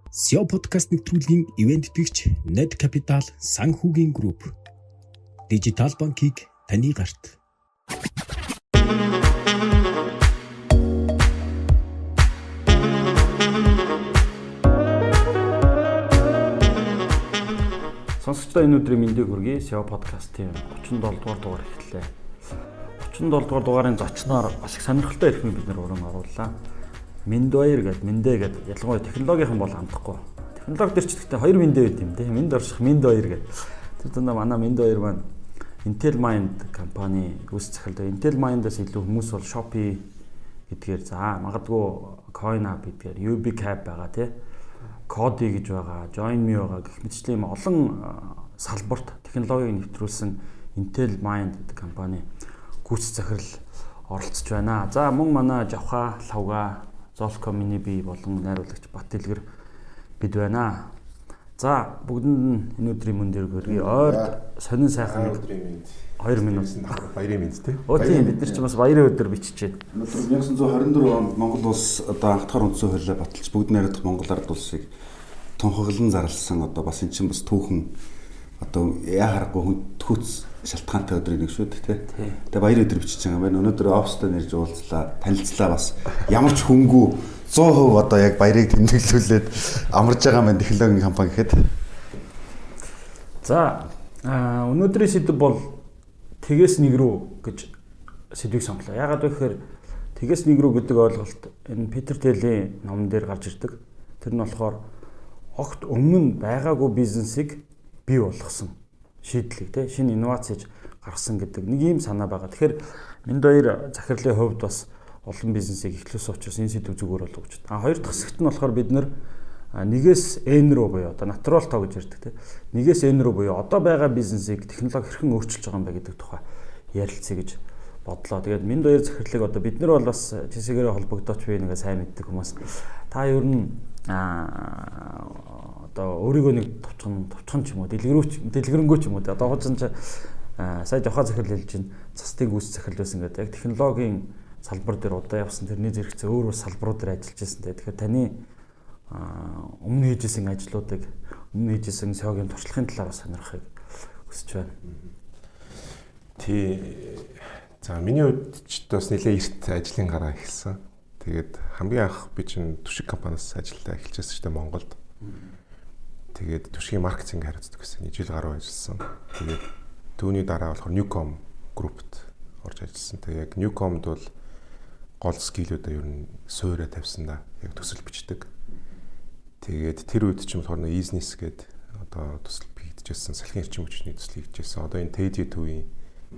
SEO podcast нэвтрүүлгийн ивээн тэтгэгч Ned Capital Санхүүгийн Group. Дижитал банкийг таны гарт. Сонсогчдоо энэ өдрийн мэндийг хүргэе. SEO podcast-ийн 37 дугаар дугаар эхэллээ. 37 дугаар дугаарын зочноор бас их сонирхолтой эрхмийн бид нар уран орууллаа. Мэнд баяр гэд мэндэ гэд ялангуяа технологийнхан бол хандахгүй. Технологи дээр ч гэхдээ хоёр мэндэ байд юм те. Мэнд орших мэнд баяр гэд. Тэр дундаа манай мэнд баяр маань Intel Mind компани үүс захирал. Intel Mind-аас илүү хүмүүс бол Shopee гэдгээр за магадгүй CoinUp гэдгээр UBCap байгаа те. Kodi гэж байгаа, JoinMe байгаа гэх мэтчлэн юм олон салбарт технологиг нэвтрүүлсэн Intel Mind гэдэг компани гүйц захирал оролцож байна. За мөн манай Жавха, Лавга, Золко миний бие болон найруулагч Бат Дэлгэр бид байна. За бүгдэнд нь энэ өдрийн мэндийг хүргэе. Ойрд сонин сайхан нэг 2 минут баярын мэнд тий. Өө тийм бид нар ч бас баярын өдөр биччихээн. Өнөөдөр 1924 онд Монгол улс одоо анх дахь үндсэн хуулиа баталж бүгд найрамдах Монгол ард улсыг тунхаглан зарласан одоо бас эн чинь бас түүхэн одоо яа харахгүй хүндхүүц шалтгаантай өдрийн нэг шүү дээ тий. Тэгээ баяр өдөр бичиж байгаа юм байна. Өнөөдөр оффистой нэрж уулзлаа, танилцлаа бас ямар ч хүнгүй 100% одоо яг баярыг тэмдэглүүлээд амарж байгаа юм байна технологийн компани гэхэд. За өнөөдрийн сэдэв бол тэгээс нэг рүү гэж сэдвийг сонглоо. Яагаад вэ гэхээр тэгээс нэг рүү гэдэг ойлголт энэ Питер Телийн номон дээр гарч ирдэг. Тэр нь болохоор огт өмнө нь байгаагүй бизнесийг бий болгосон шийдлийг те шинэ инновац хийж гаргасан гэдэг нэг ийм санаа байгаа. Тэгэхээр мэнд баяр захирлын хувьд бас олон бизнесийг эхлүүлсэн учраас энэ сэдв зүгээр болов гэж. А хоёр дахь хэсэгт нь болохоор бид нэр нэгээс N рүү буюу одоо натурал тоо гэж ярьдаг те. Нэгээс N рүү буюу одоо байгаа бизнесийг технологи хэрхэн өөрчилж байгаа юм бэ гэдэг тухай ярилцъя гэж бодлоо. Тэгээд мэнд баяр захирлыг одоо бид нар бол бас чисэгээрээ холбогдооч би нэгэ сайн мэддэг хүмүүс. Та ер нь одоо өөрийгөө нэг товчхон ч юм уу дэлгэрэнгүй ч юм уу одоо хуучин ч сая жохоо захирал хэлж чинь цастын гүйц захирал байсан гэдэг яг технологийн салбар дээр удаа явсан тэрний зэрэгцээ өөр өөр салбарууд дээр ажиллаж байсан те. Тэгэхээр таны өмнө хийжсэн ажлуудыг өмнө хийжсэн SEO-гийн туршлагын талаар бас сонирхохыг хүсэж байна. Тий. За миний хувьд ч бас нэлээд эрт ажлын гараа эхэлсэн. Тэгээд хамгийн анх би чинь түшиг компаниас ажиллаа эхэлжсэн шүү дээ Монголд. Тэгээд түшгийн маркетинг хариуцдаг гэсэн. Нэг жил гаруй ажилласан. Тэгээд түүний дараа болохоор Newcom Group-т орж ажилласан. Тэгээд яг Newcom-д бол гол скиллүүдээ ер нь суурэ тавьсан да. Яг төсөл бичдэг. Тэгээд тэр үед ч юм болохоор Easiness гээд одоо төсөл хийгдэжсэн, салхин эрчим хүчний төсөл хийгдэжсэн. Одоо энэ TD төвийн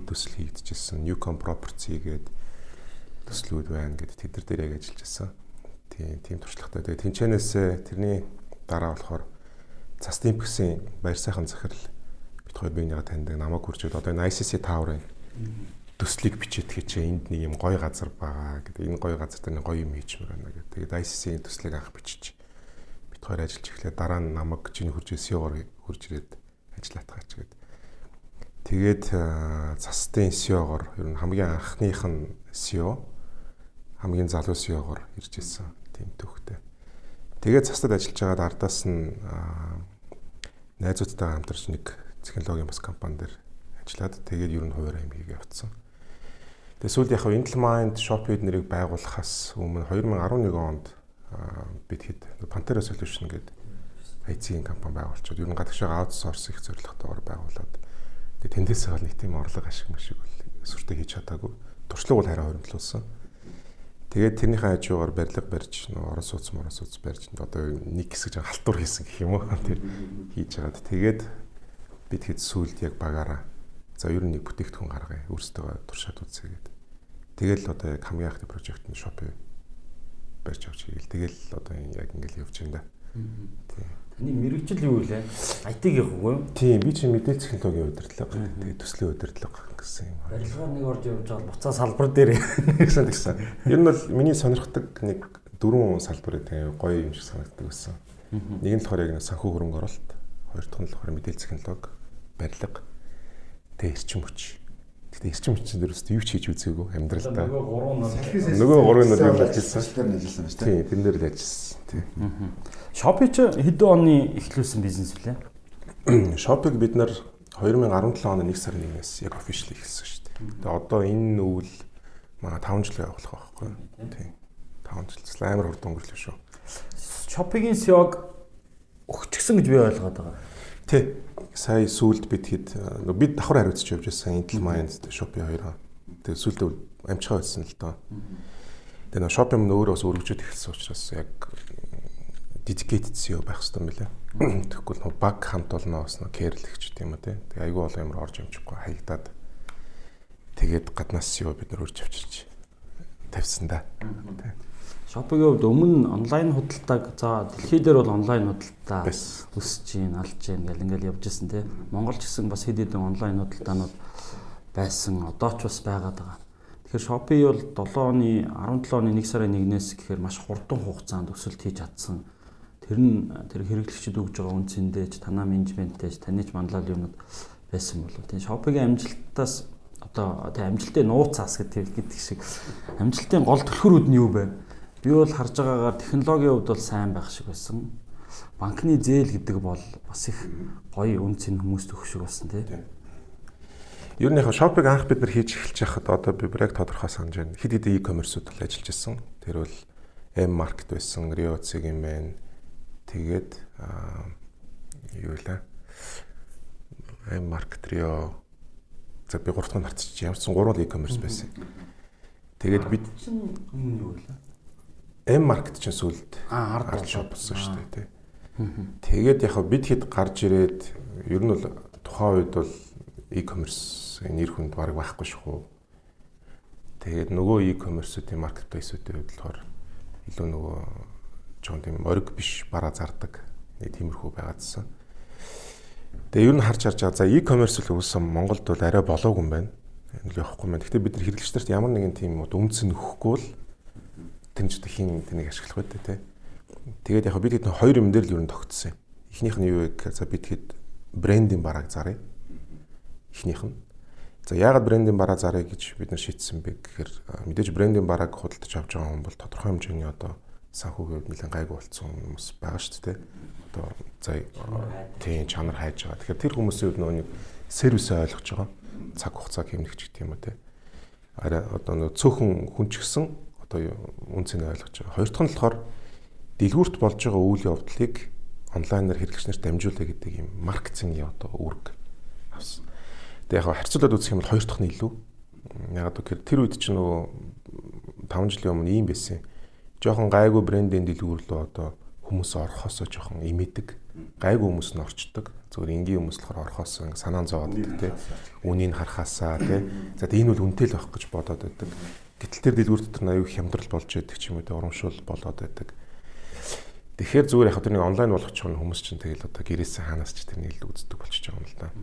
төсөл хийгдэжсэн, Newcom Property гээд төслүүд байна гэд тэд нар дээр яг ажиллаж байсан. Тийм туршлагатай. Тэгээд тэнчэнээсээ тэрний дараа болохоор Цас Димпгсийн баяр сайхан захирал бит хоёр биенийгээ таньдаг намайг хуржээд одоо энэ ICC Tower-ын төслийг бичээд хийчээ энд нэг юм гоё газар байгаа гэдэг. Энэ гоё газар дээр нэг гоё юм хийчмээр байна гэдэг. Тэгээд ICC-ийн төслийг анх бичиж бит хоёр ажиллаж эхлээд дараа нь намайг чиний хурж SEO-гоор хурж ирээд ажиллаатгаач гэдэг. Тэгээд Цастын SEO-гоор ер нь хамгийн анхных нь SEO хамгийн залуу SEO-гоор ирж ирсэн тийм төвхтэй. Тэгээд Цастад ажиллаж байгаад ардаас нь найзуудтайгаа хамтарч нэг технологийн бас компани дээр ажиллаад тэгээд ер нь хуваараа юм хийгээ явцсан. Тэгээд сүүлд яг Intel Mind Shopee нэрийг байгуулахаас өмнө 2011 онд бид хэд Pantera Solution гэдэг IT-ийн компани байгуулчаад ер нь гадагшаа аутсорс их зорилготойгоор байгуулад тэгээд тэндээсээ бол нэг тийм орлого ашиг машиг бол сүртэй хийж чадаагүй. Туршлага бол харин хоримтлуулсан. Тэгээд тэрнийхээ хажуугаар барилга барьж нөө орон сууц барьж одоо нэг хэсэг жаа халтур хийсэн гэх юм уу тэр хийж хагаад тэгээд бид хэд сүүлд яг багаараа за ер нь нэг бүтээгдэхүүн гаргая өөрсдөө туршаад үзье гээд. Тэгэл одоо яг хамгийн анхны прожект нь Shopee барьж авч хийгээл тэгэл одоо яг ингээл явж байна да. Тийм. Таны мэрэгжил юу вэ? IT-ийн үгүй юу? Тийм, би чинь мэдээлэл технологийн удирдлага, тэгээд төслийн удирдлага гэсэн юм. Барилгаар нэг орж явж байгаа буцаа салбар дээр гэсэн. Ер нь бол миний сонирхдаг нэг дөрвөн салбар гэдэг гоё юм шиг санагддаг байсан. Нэг нь болохоор яг санхүү хөрөнгө оруулалт, хоёр дахь нь болохоор мэдээлэл технологи, барилга, тэгээд эрчим хүч. Гэтэ эрчим хүчин дээр өстө юу ч хийж үзээгүй амьдралдаа. Нөгөө гурван нь юм ажилласан. Тэр нь ажилласан байна шүү дээ. Тийм, тэрэн дээр л ажилласан. Тийм. Shopee ч хэдэн оны эхлүүлсэн бизнес вүлээ? Shopee-г бид нар 2017 оны 1 сарын 1-ээс яг official эхэлсэн шүү дээ. Тэгээ одоо энэ үйл манай 5 жил явах байхгүй. Тийм. 5 жил амар хурдан өнгөрлөө шүү. Shopee-гийн CEO-г өгчихсөн гэж би ойлгоод байгаа. Тий. Сая сүүлд бид хэд бид давхар хариуцж явж байсан Intel Mind, Shopee хоёроо. Тэгээ сүүлдээ амжихаа байсан л доо. Тэгээ нөө Shopee мөн өөрөө бас өргөжөд эхэлсэн учраас яг dedicated CEO байх хэрэгтэй юм билээ. Тэгэхгүй нөө баг хамт олноо бас нөө care-лэгч тийм үү те. Тэгээ айгүй олон юмар орж амжихгүй хаягдаад тэгээд гаднаас CEO бид нар өрж авчирч тавьсан да. Тий. Shopee-гийн хувьд өмнө онлайн худалдааг за дэлхий дээр бол онлайн худалдаа өсөж гин, алж гин гэл ингээл явж исэн тий. Монгол ч гэсэн бас хэд хэдэн онлайн худалдаанууд байсан, одоо ч бас байгаад байгаа. Тэгэхээр Shopee бол 7 оны 17 оны 1 сарын 1-ээс гэхээр маш хурдан хугацаанд өсөлт хийж чадсан. Тэр нь тэр хэрэглэгчид өгж байгаа үн цэндээ ч, танаа менежменттэй ч, таны ч манлайлал юмнууд байсан болов. Тийм Shopee-гийн амжилтаас одоо тийм амжилтын нууцаас гэдэг шиг амжилтын гол түлхүүрүүд нь юу бэ? Би бол харж байгаагаар технологийн хувьд бол сайн байх шиг байсан. Банкны зээл гэдэг бол бас их гоё үн цэн хүмүүст өгөх шиг болсон тий. Ер нь яг Shopee-г анх бид нар хийж эхэлж байхад одоо би бүр яг тодорхой санаж байна. Хэд хэдэн e-commerce-үүд бол ажиллаж исэн. Тэр бол M Market байсан, Rio Cig юм байна. Тэгээд юу вэ? M Market, Rio. За би 3 дахь нь мартчих. Ямар ч сан 3 e-commerce байсан. Тэгээд бид чинь өмнө юу вэ? M Market чинь сүүлд ард shop болсон шүү дээ тий. Тэгээд яг бид хэд гарч ирээд ер нь бол тухайн үед бол e-commerce нэр хүнд бараг байхгүй шүү. Тэгээд нөгөө e-commerce-үүдийн marketplace-үүдийн хувьд болохоор илүү нөгөө жоон тийм ориг биш бараа зардаг нэг тиймэрхүү байгаадсан. Тэгээд ер нь харж байгаа за e-commerce л үүсэн Монголд бол арай болоогүй юм байна. Энэ л явахгүй юм. Гэхдээ бид нар хэрэглэгч нарт ямар нэгэн тийм үнцэн өгөхгүй бол тэр нь ч хин тэнийг ашиглах вэ те. Тэгээд яг бид хэд хоёр юм дээр л ер нь тогтсон юм. Эхнийх нь юу вэ гэхээр за бид хэд брендинг барааг заръя. Эхнийх нь. За яагаад брендинг бараа заръя гэж бид нар шийдсэн бэ гэхээр мэдээж брендинг барааг худалдаж авч байгаа хүн бол тодорхой хэмжээний одоо санхүүгийн хувьд нэлээд гайгүй болсон хүмүүс байгаа шүү дээ. Одоо за тийм чанар хайж байгаа. Тэгэхээр тэр хүмүүсийн хувьд нөгөө нэг сервисээ ойлгож байгаа. Цаг хугацааг хэмнэх ч гэх юм уу те. Арай одоо нөгөө цөөхөн хүн ч гэсэн одоо үн цэнэ ойлгож байгаа. Хоёр дахь нь болохоор дэлгүүрт болж байгаа үйл явдлыг онлайнаар хэрэглэгч нарт дамжуулъя гэдэг юм маркетингийн одоо үүрэг авсан. Тэгээ яг харьцуулаад үзэх юм бол хоёр дахь нь илүү. Яг гэхээр тэр үед чинь нөгөө 5 жилийн өмнө ийм байсан. Жохон гайгүй брендийн дэлгүүр рүү одоо хүмүүс орохоосоо жохон имэдэг. Гайгүй хүмүүс нь орчдөг. Зөвхөн энгийн хүмүүс болохоор орохоосоо санаан зовоод байдаг тий. Үнийг харахаасаа тий. За тэгээ энэ бол үнэтэй л байх гэж бодоод байдаг. Гэтэл тэр дэлгүүр дотор аюу хямдрал болж байдаг ч юм уу, урамшуул болоод байдаг. Тэгэхээр зүгээр яг тэр нэг онлайн болгочих нь хүмүүс чинь тэгэл одоо гэрээсээ хаанаас ч тэрнийг л үздэг болчихж байгаа юм л да.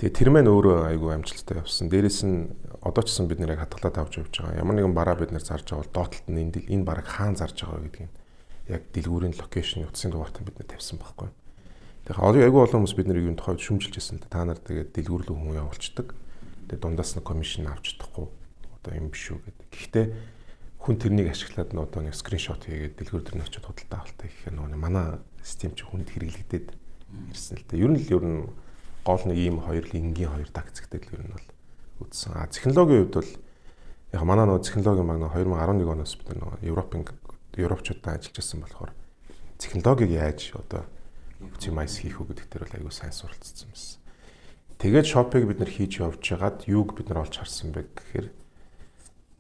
Тэгээ тэр мэн өөрөө айгүй амжилттай явсан. Дээрээс нь одоо ч гэсэн бид нэр яг хадгалаад авч явж байгаа. Ямар нэгэн бараа бид нэр зарж байгаа бол доотлолт нь энэ бараг хаан зарж байгаа гэдгийг яг дэлгүүрийн локейшн, утасны дугаартай бид нэр тавьсан байхгүй. Тэгэхээр айгүй олон хүмүүс бид нарыг юм тухайд шүмжилж байсан л да. Та нар тэгээд дэлгүүр рүү хүн явуулцдаг. Тэгээд дундаас нь комисшн авч чадахгүй. Одоо юм биш үү гэдэг. Гэхдээ хүн тэрнийг ашиглаад нь одоо нэг скриншот хийгээд дэлгүүр дээр нь очиод худалдаа авалтаа гэхээр нөгөө манай систем чи хүнд хэрэглэгдээд ирсэн л дээ. Ер нь л ер нь гол нэг ийм хоёр л энгийн хоёр тактиктэй л ер нь бол үтсэн. А технологийн хувьд бол яг манай нөгөө технологийн баг нөгөө 2011 оноос бид нөгөө Европчуудтай ажиллаж байсан болохоор технологиг яаж одоо оптимайз хийх үү гэдэг дээр бол айгүй сайн суралцсан байсан. Тэгээд Shopee-г бид нар хийж явж байгаад юуг бид нар олж харсан бэ гэхээр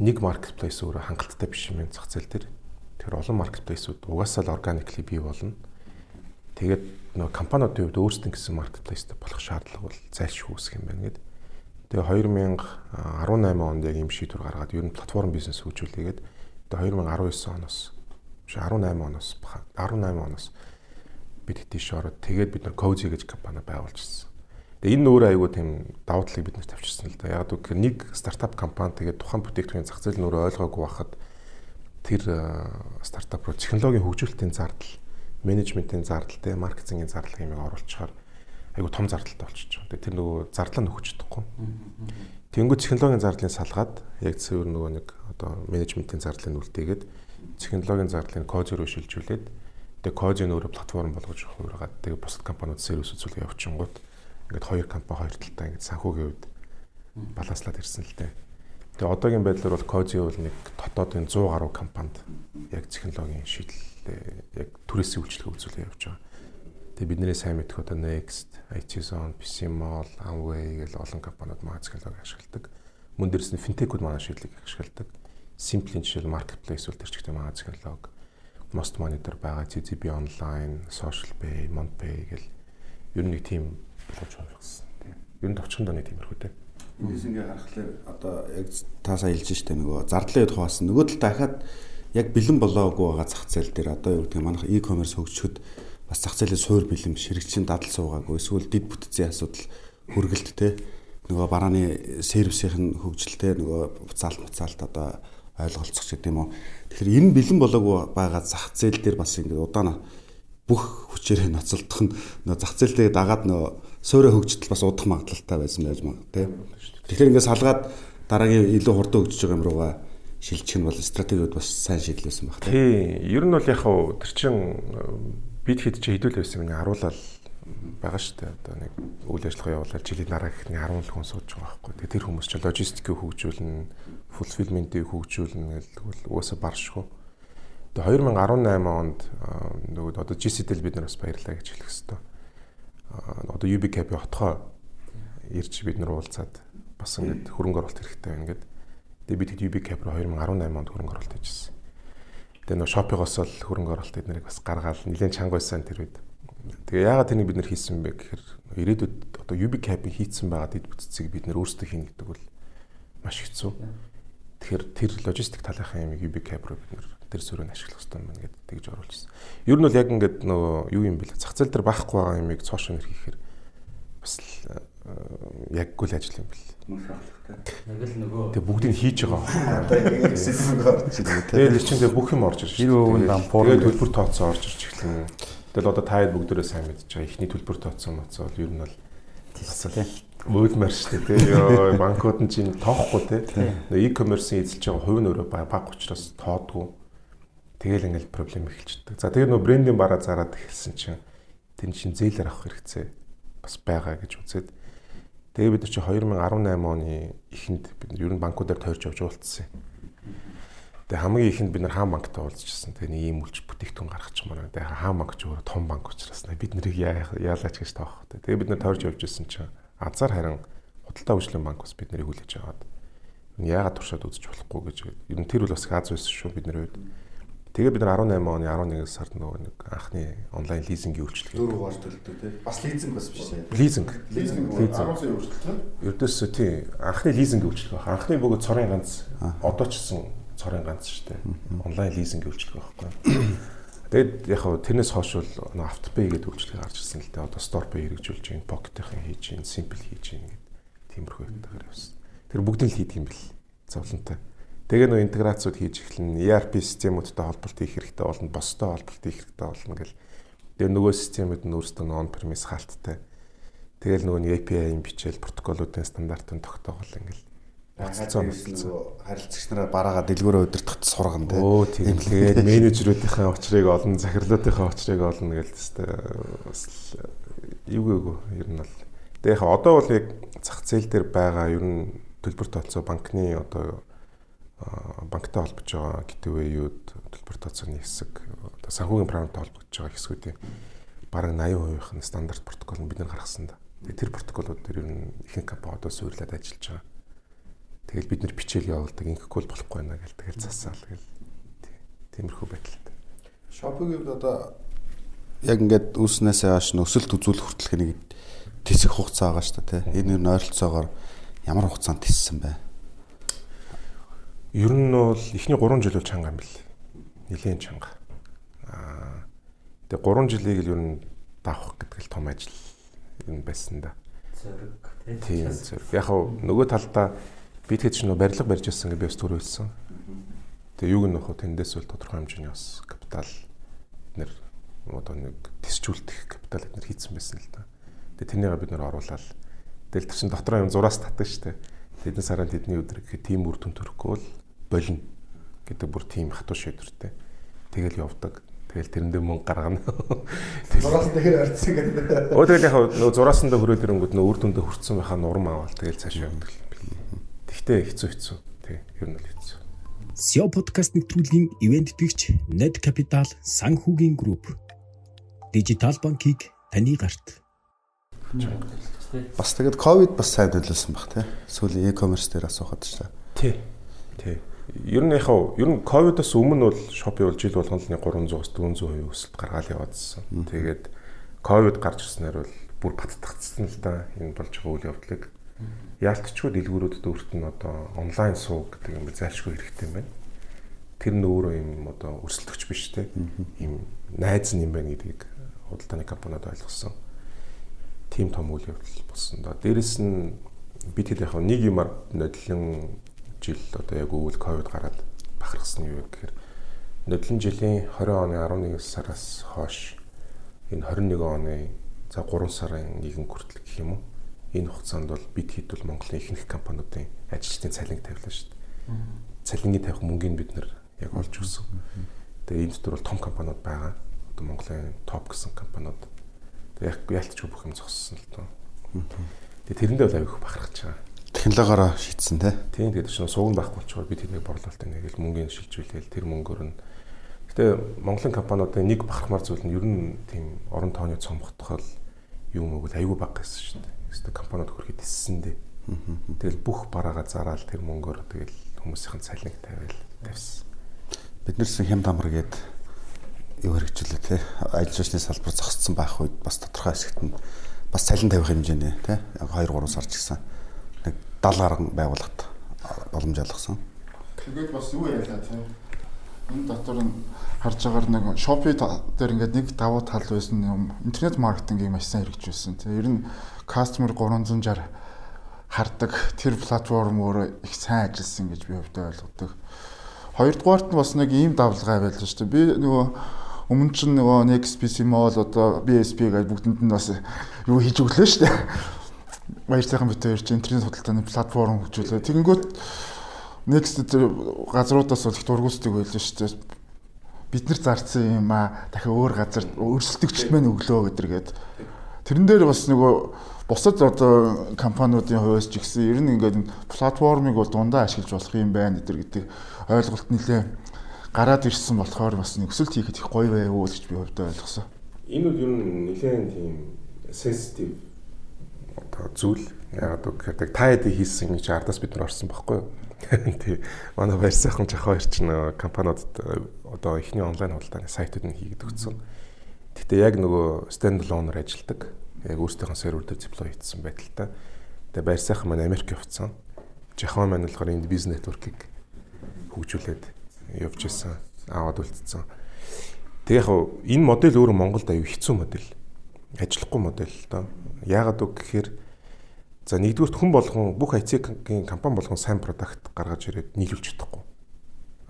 нэг marketplace өөрөө хангалттай биш юм зах зээл дээр. Тэгэхээр олон marketplace-үүд угаасаа л organically бий болно. Тэгээд нөгөө компаниудын хувьд өөрсдөө гэсэн marketplace-тэй болох шаардлага бол зайлшгүй үүсэх юм байна гэд. Тэгээ 2018 онд яг ийм шийдвэр гаргаад ер нь платформ бизнес хөгжүүлээгээд тэгээ 2019 оноос биш 18 оноос 18 оноос бид тийш ороод тэгээд бид нар Cozy гэж компани байгуулжсэн. Тэгээ энэ өөрөө айгүй тийм давуу талыг бид нар тавьчихсан л да. Яг гэвэл нэг стартап компани тэгээд тухайн бүтээгдэхүүний зах зээл нь өөрөө ойлгоогүй байхад тэр стартап руу технологийн хөгжүүлэлтийн зардал, менежментийн зардал, тэ маркетингийн зардал гэмийг оруулчихаар Айгу том зардалтай болчихж байгаа. Тэгээ тэр нөгөө зардлаа нөхөж чадахгүй. Тэнгүү технологийн зардлыг салгаад яг цэвэр нөгөө нэг одоо менежментийн зардлыг үлдээгээд технологийн зардлыг Cozy руу шилжүүлээд, тэгээ Cozy өөрөө платформ болгож хувиргаад, тэгээ бусад компаниуд сервис үзүүлэх явчихингууд ингээд хоёр компани хоёр талдаа ингээд санхүүгийн хувьд баланслаад ирсэн л дээ. Тэгээ одоогийн байдлаар бол Cozy бол нэг дотоодын 100 гаруй компанид яг технологийн шийдэл, яг түрээсийн үйлчилгээ үзүүлээ явж байгаа. Тэгээ бидний сайн мэдэх одоо Next, IT Zone, PC Mall, Amway гэл олон компаниуд манай технологи ашигладаг. Мөн дээрс нь финтекүүд манай шийдлийг ашигладаг. Simple-ийн жишээл marketplace бол тэр чигтээ манай технологи. Most Monitor байгаа, CCB Online, Social Pay, MonPay гэл ер нь нэг тийм боломж хувиргасан. Тийм. Ер нь товчхондоо нэг тиймэрхүү те. Эндээс ингээ харахаар одоо яг та сая хэлж штэ, нөгөө зардлын үед хуваасан. Нөгөө талд дахиад яг бэлэн болоогүй байгаа зах зээл дээр одоо юу гэдэг, манайх e-commerce хөгжихэд бас зах зээлийн суур бэлэн биш, хэрэгчин дадал суугаагүй, эсвэл дэд бүтцийн асуудал, хөргөлт те, нөгөө барааны сервисийн хөгжилтэй, нөгөө буцаалт муцаалт одоо ойлголцох гэдэг юм уу. Тэгэхээр энэ бэлэн болоогүй байгаа зах зээл дээр бас ингээд удаан бүх хүчээрээ ноцолдох нь нөгөө зах зээлтэй дагаад нөгөө суурь хөгжтөл бас удах магадлалтай байсан байж магадгүй те. Тэгэхээр ингээд салгаад дараагийн илүү хурдан хөгжиж байгаа юм руугаа шилжих нь бол стратегиуд бас сайн шийдэл байсан баг те. Тий. Ер нь бол яг хав тэр чин бид хэд чи хэдүүл байсан юм харуулал байгаа шүү дээ. Одоо нэг үйл ажиллагаа явуулаад жилийн дараа гэх нэг 10 л хүн сууж байгаа байхгүй. Тэгээ тэр хүмүүс чинь логистикийг хөгжүүлнэ, fulfillment-ийг хөгжүүлнэ гэл угаасаа баршгүй. Тэгээ 2018 онд нөгөө одоо GCD-д бид нар бас баярлалаа гэж хэлэх хэвээр. Одоо UBCAP отхоо ирж бид нар уулзаад бас ингээд хөрөнгө оруулалт хэрэгтэй байна гэд. Тэгээ бид UBCAP руу 2018 онд хөрөнгө оруулалт хийжсэн. Тэгээ нөгөө Shopee-гоос л хөрөнгө оруулалт эднэрийг бас гаргаал нэлээд чанга байсан тэр үед. Тэгээ яагаад тэрнийг бид нэр хийсэн бэ гэхээр ирээдүйд одоо UBCAP-ийг хийцэн байгаа дэд бүтцийг бид нэр өөрсдөө хийнэ гэдэг бол маш хэцүү. Тэгэхээр тэр логистик талынхаа юмыг UBCAP руу бид нэр тэр сүрийг ашиглах хэрэгтэй юм байна гэдээ тэгж оруулчихсан. Ер нь бол яг ингээд нөгөө юу юм бэлээ, зах зээл дээр байхгүй байгаа юмыг цоошоо нэр хийхээр бас л яггүй л ажил юм бэл. Яг л нөгөө Тэгээ бүгдийг хийж байгаа. Одоо яг системд орж ирнэ те. Тэгээд чинь тэгээ бүх юм орж ирж шүү. 90% дампуур. Тэгээд төлбөр тооцоо орж ирж эхэлнэ. Тэгэл одоо та хэд бүгдээрээ сайн мэдж байгаа. Эхний төлбөр тооцоо моцоо бол ер нь бол бас л муулмаар шүү дээ тий. Йоо, банкуд нь чинь тоохгүй тий. E-commerce-ийн эзэлж байгаа хувь нь өөрөө бага учраас тоодгүй. Тэгэл ингээл проблем эхэлчихдэг. За тэгээ нөө брендинг бараа зараад эхэлсэн чинь тэр чинь зээлээр авах хэрэгцээ бас байгаа гэж үзээд тэгээ бид нар чи 2018 оны эхэнд бид нар ер нь банкудаар тойрч явж уулзсан юм. Тэгээ хамгийн ихэнд бид нар хаан банктай уулзчихсан. Тэгээ нэг ийм үйлч бүтээгдэхүүн гаргачих юм аа. Тэгээ хаан банк ч өөрөө том банк учраас бид нарыг яалаач гэж тоох. Тэгээ бид нар тойрч явж исэн чинь азар харин худалдаа хөгжлийн банк бас бид нарыг хүлээж аваад яагаад туршаад үзэж болохгүй гэж. Ер нь тэр үл бас аз байсан шүү бидний хувьд. Тэгээ бид нар 18 оны 11 сард нөгөө нэг анхны онлайн лизингийн үйлчилгээ. 4 гоор төлдөг тий. Бас лизинг бас биш тий. Лизинг. Лизинг 10 сая үйлчлэл тий. Ердөөсөө тий анхны лизингийн үйлчилгээ баг. Анхны бөгөөд цорын ганц одоо ч гэсэн цорын ганц шүү дээ. Онлайн лизингийн үйлчилгээ байхгүй. Тэгээд яг хав тэрнээс хойш бол Автопay гэдэг үйлчилгээ гарч ирсэн л дээ. Одоо StorePay хэрэгжүүлж байна, Pocket-ийн хийж байна, Simple хийж байна гэдэг тиймэрхүү юмтайгаар явсан. Тэр бүгдийг л хийдэг юм бэл. Зовлонтой. Тэгээ нөө интеграцууд хийж эхэлнэ. ERP системүүдтэй холболт хийх хэрэгтэй болно, бостой холболт хийх хэрэгтэй болно гэл. Тэгээ нөгөө системүүд нь өөрсдөө on premise хаалттай. Тэгэл нөгөө API-ийн бичээл, протоколуудын стандартын тогтоогол ингээл гоцолцоо харилцагч нараа бараагаа дэлгүүрээ удирдахад сургана тий. Өө тийм. Тэгээд менежерүүдийнхээ учрыг олно, захирлуудынхаа учрыг олно гэл тест бас эвгүй ер нь бол. Тэгээ яг одоо бол яг зах зээл дээр байгаа ер нь төлбөр тооцоо банкны одоо банктай холбож байгаа gateway-үүд, төлбөр тооцооны хэсэг, одоо санхүүгийн програмтай холбогдож байгаа хэсгүүдийн бараг 80% нь стандарт протокол нь бид нар гаргасан да. Тэгээ тэр протоколууд дээр ер нь ихэнх компани одоо суйрлаад ажиллаж байгаа. Тэгэл бид нар бичээл явуулдаг, ингэхгүй бол болохгүй байна гэл тэгэл засаал гэл. Тиймэрхүү байдалтай. Shopee-гийн хувьд одоо яг ингээд үүснээсээ хойш өсөлт үзүүлэх хүртэлх нэг тисэх хугацаа байгаа шүү дээ, тий. Энэ нь ойролцоогоор ямар хугацаанд тиссэн бэ? Ер нь бол эхний 3 жил бол чанга юм бэл. Нилээн чанга. Тэгээ 3 жилийг л ер нь давах гэдэг л том ажил ер нь байсан да. Зориг тий. Зориг. Яг хав нөгөө талдаа би тэгэхэд ч нөө барилга барьж ирсэн гэж би бас түрүүлсэн. Тэгээ юуг нь нөх тэндээс бол тодорхой хэмжээний бас капитал бид нэр одоо нэг тисчүүлдэх капитал бид нэр хийцэн байсан л да. Тэгээ тэрнийгээ бид нэр оруулаад тэгэл тэр чин дотроо юм зураас татдаг шүү дээ. Тэдэн сарын тэдний өдөр гэхэд тийм үр дүн төрөхгүй бол болно гэдэг бүр тийм хатуу шийдвэртэй. Тэгэл явдаг. Тэгэл тэрэндээ мөнгө гаргана. Зураасандаа хэр орцсон гэдэг. Өө тэгэл яг нөгөө зураасандаа хүрээд ирэнгүүт нөгөө үр дүндээ хүртсэн байхаа нурм аваад тэгэл цаашаа явдаг юм бэл. Тэгтээ хэцүү. Тэг ер нь бол хэцүү. SEO podcast нэвтрүүлгийн ивент тэтгэгч Ned Capital санхүүгийн групп. Дижитал банкийг таны гарт. Бас тэгээд ковид бас сайн төлөвлөсөн баг тий. Сүүлийн e-commerce дээр асуухад шүү. Тий. Тий. Ер нь яг ер нь ковидоос өмнө бол Shopee бол жил болгон л 300-аас 400% өсөлт гаргаал яваадсан. Тэгээд ковид гарч ирснээр бол бүр баттгацсан л да энэ болж байгаа үйл явдлыг. Яалтчгүй дэлгүүрүүдэд өөрт нь одоо онлайн сууг гэдэг юм зайлшгүй хэрэгтэй юм байна. Тэр нь өөрөө юм одоо өрсөлдөгч биш те. Ийм найз нь юм байна гэдгийг худалдааны компаниуд ойлгосон. Тийм том үйл явдал болсон да. Дээрэс нь бид хэд яг нэг юмар нодлон жил одоо яг өвөл ковид гараад бахархсан юу гэхээр нодлон жилийн 20 оны 11 сараас хойш энэ 21 оны за 3 сарын 1 хүртэл гэх юм уу энэ хугацаанд бол бид хэд бол Монголын ихэнх компаниудын ажилчдын цалинг тавилаа шүү дээ. Цалингийн тавих мөнгийг бид нэр яг олж өгсөн. Тэгээ энэ дотор бол том компаниуд байгаа. Одоо Монголын топ гэсэн компаниуд. Тэгээ яг ялтчгүй бүх юм зогссон л доо. Тэгээ тэрэндээ бол аяг их бахархаж байгаа. Технологиороо шийдсэн тий. Тийм тэгээд чинь суугн байхгүй болчоор бид тэднийг борлуулалтыг нэг л мөнгөний шилжүүлээл тэр мөнгөөр нь. Гэтэ Монголын компаниудын нэг бахархмаар зүйл нь ер нь тийм орон тооны цомготгол юм уу бол айгүй бага гэсэн шүү дээ. Эсвэл компаниуд хөрхэд эссэн дээ. Тэгэл бүх бараагаа зараал тэр мөнгөөр тэгэл хүмүүсийн цалинг тавиал тавьсан. Бид нэрсэн хямд амар гээд юу хэрэгжүүлээ тий. Ажил үйлсний салбар зогссон байх үед бас тодорхой хэсэгт нь бас цалин тавих хэмжээний тий 2-3 сар ч гэсэн нэг 70 гаруй байгууллагт боломж олгосон. Тэгээд бас юу ярьлаа тий. Энэ дотор нь харж байгаагаар нэг Shopee дээр ингээд нэг давуу тал байсан юм интернет маркетингийг маш сайн хэрэгжүүлсэн тий. Ер нь customer 360 хардаг тэр платформ өөрөө их сайн ажилласан гэж би хувьдаа ойлгодог. Хоёрдугаарт нь бас нэг ийм давлгаа байлаа шүү дээ. Би нөгөө өмнө чинь нөгөө Next PC Mall одоо BSP гэж бүгдэнд нь бас юу хийж өглөө шүү дээ. Баяр сайхан бит хоёр чинь интернет худалдааны платформ хөгжүүлээ. Тэгэнгүүт Next газруудаас бол их дургуутдаг байлаа шүү дээ. Бид нар зарцсан юм аа дахин өөр газар өрсөлдөгчд мань өглөө гэдэргээд. Тэрэн дээр бас нөгөө бусад одоо компаниудын хувьас ч гэсэн ер нь ингээд платформыг бол дундаа ашиглаж болох юм байна гэдэг ойлголт нэлээ гараад ирсэн болохоор бас нэг өсөлт хийхэд их гоё байв уу гэж би хувьдаа ойлгосон. Энэ бол ер нь нэлээд тийм sensitive одоо зүйл. Яагаад гэхээр та хэдий хийсэн гэж ардаас бид нар орсон байхгүй юу? Тий. Манай баяр сайхан жахаа хоёр чинь компаниудад одоо эхний онлайн худалдааны сайтууд нь хийгээд өгсөн. Гэхдээ яг нөгөө stand alone-оор ажилладаг. Яг өөрсдийнхөө сервер дээр deploy хийсэн байдалтай. Тэгээ баяр сайхан маань Америк явцсан. Жахан маань болохоор энд бизнес нэтворкийг хөгжүүлээд явж исэн, аваад үлдсэн. Тэгээ яг энэ модель өөрөө Монголд аюу хэцүү модель. Ажиллахгүй модель л доо. Яагаад үг гэхээр за нэгдүгürt хүн болгон бүх IT-ийн компани болгон сайн продакт гаргаж ирээд нийлүүлж чадахгүй.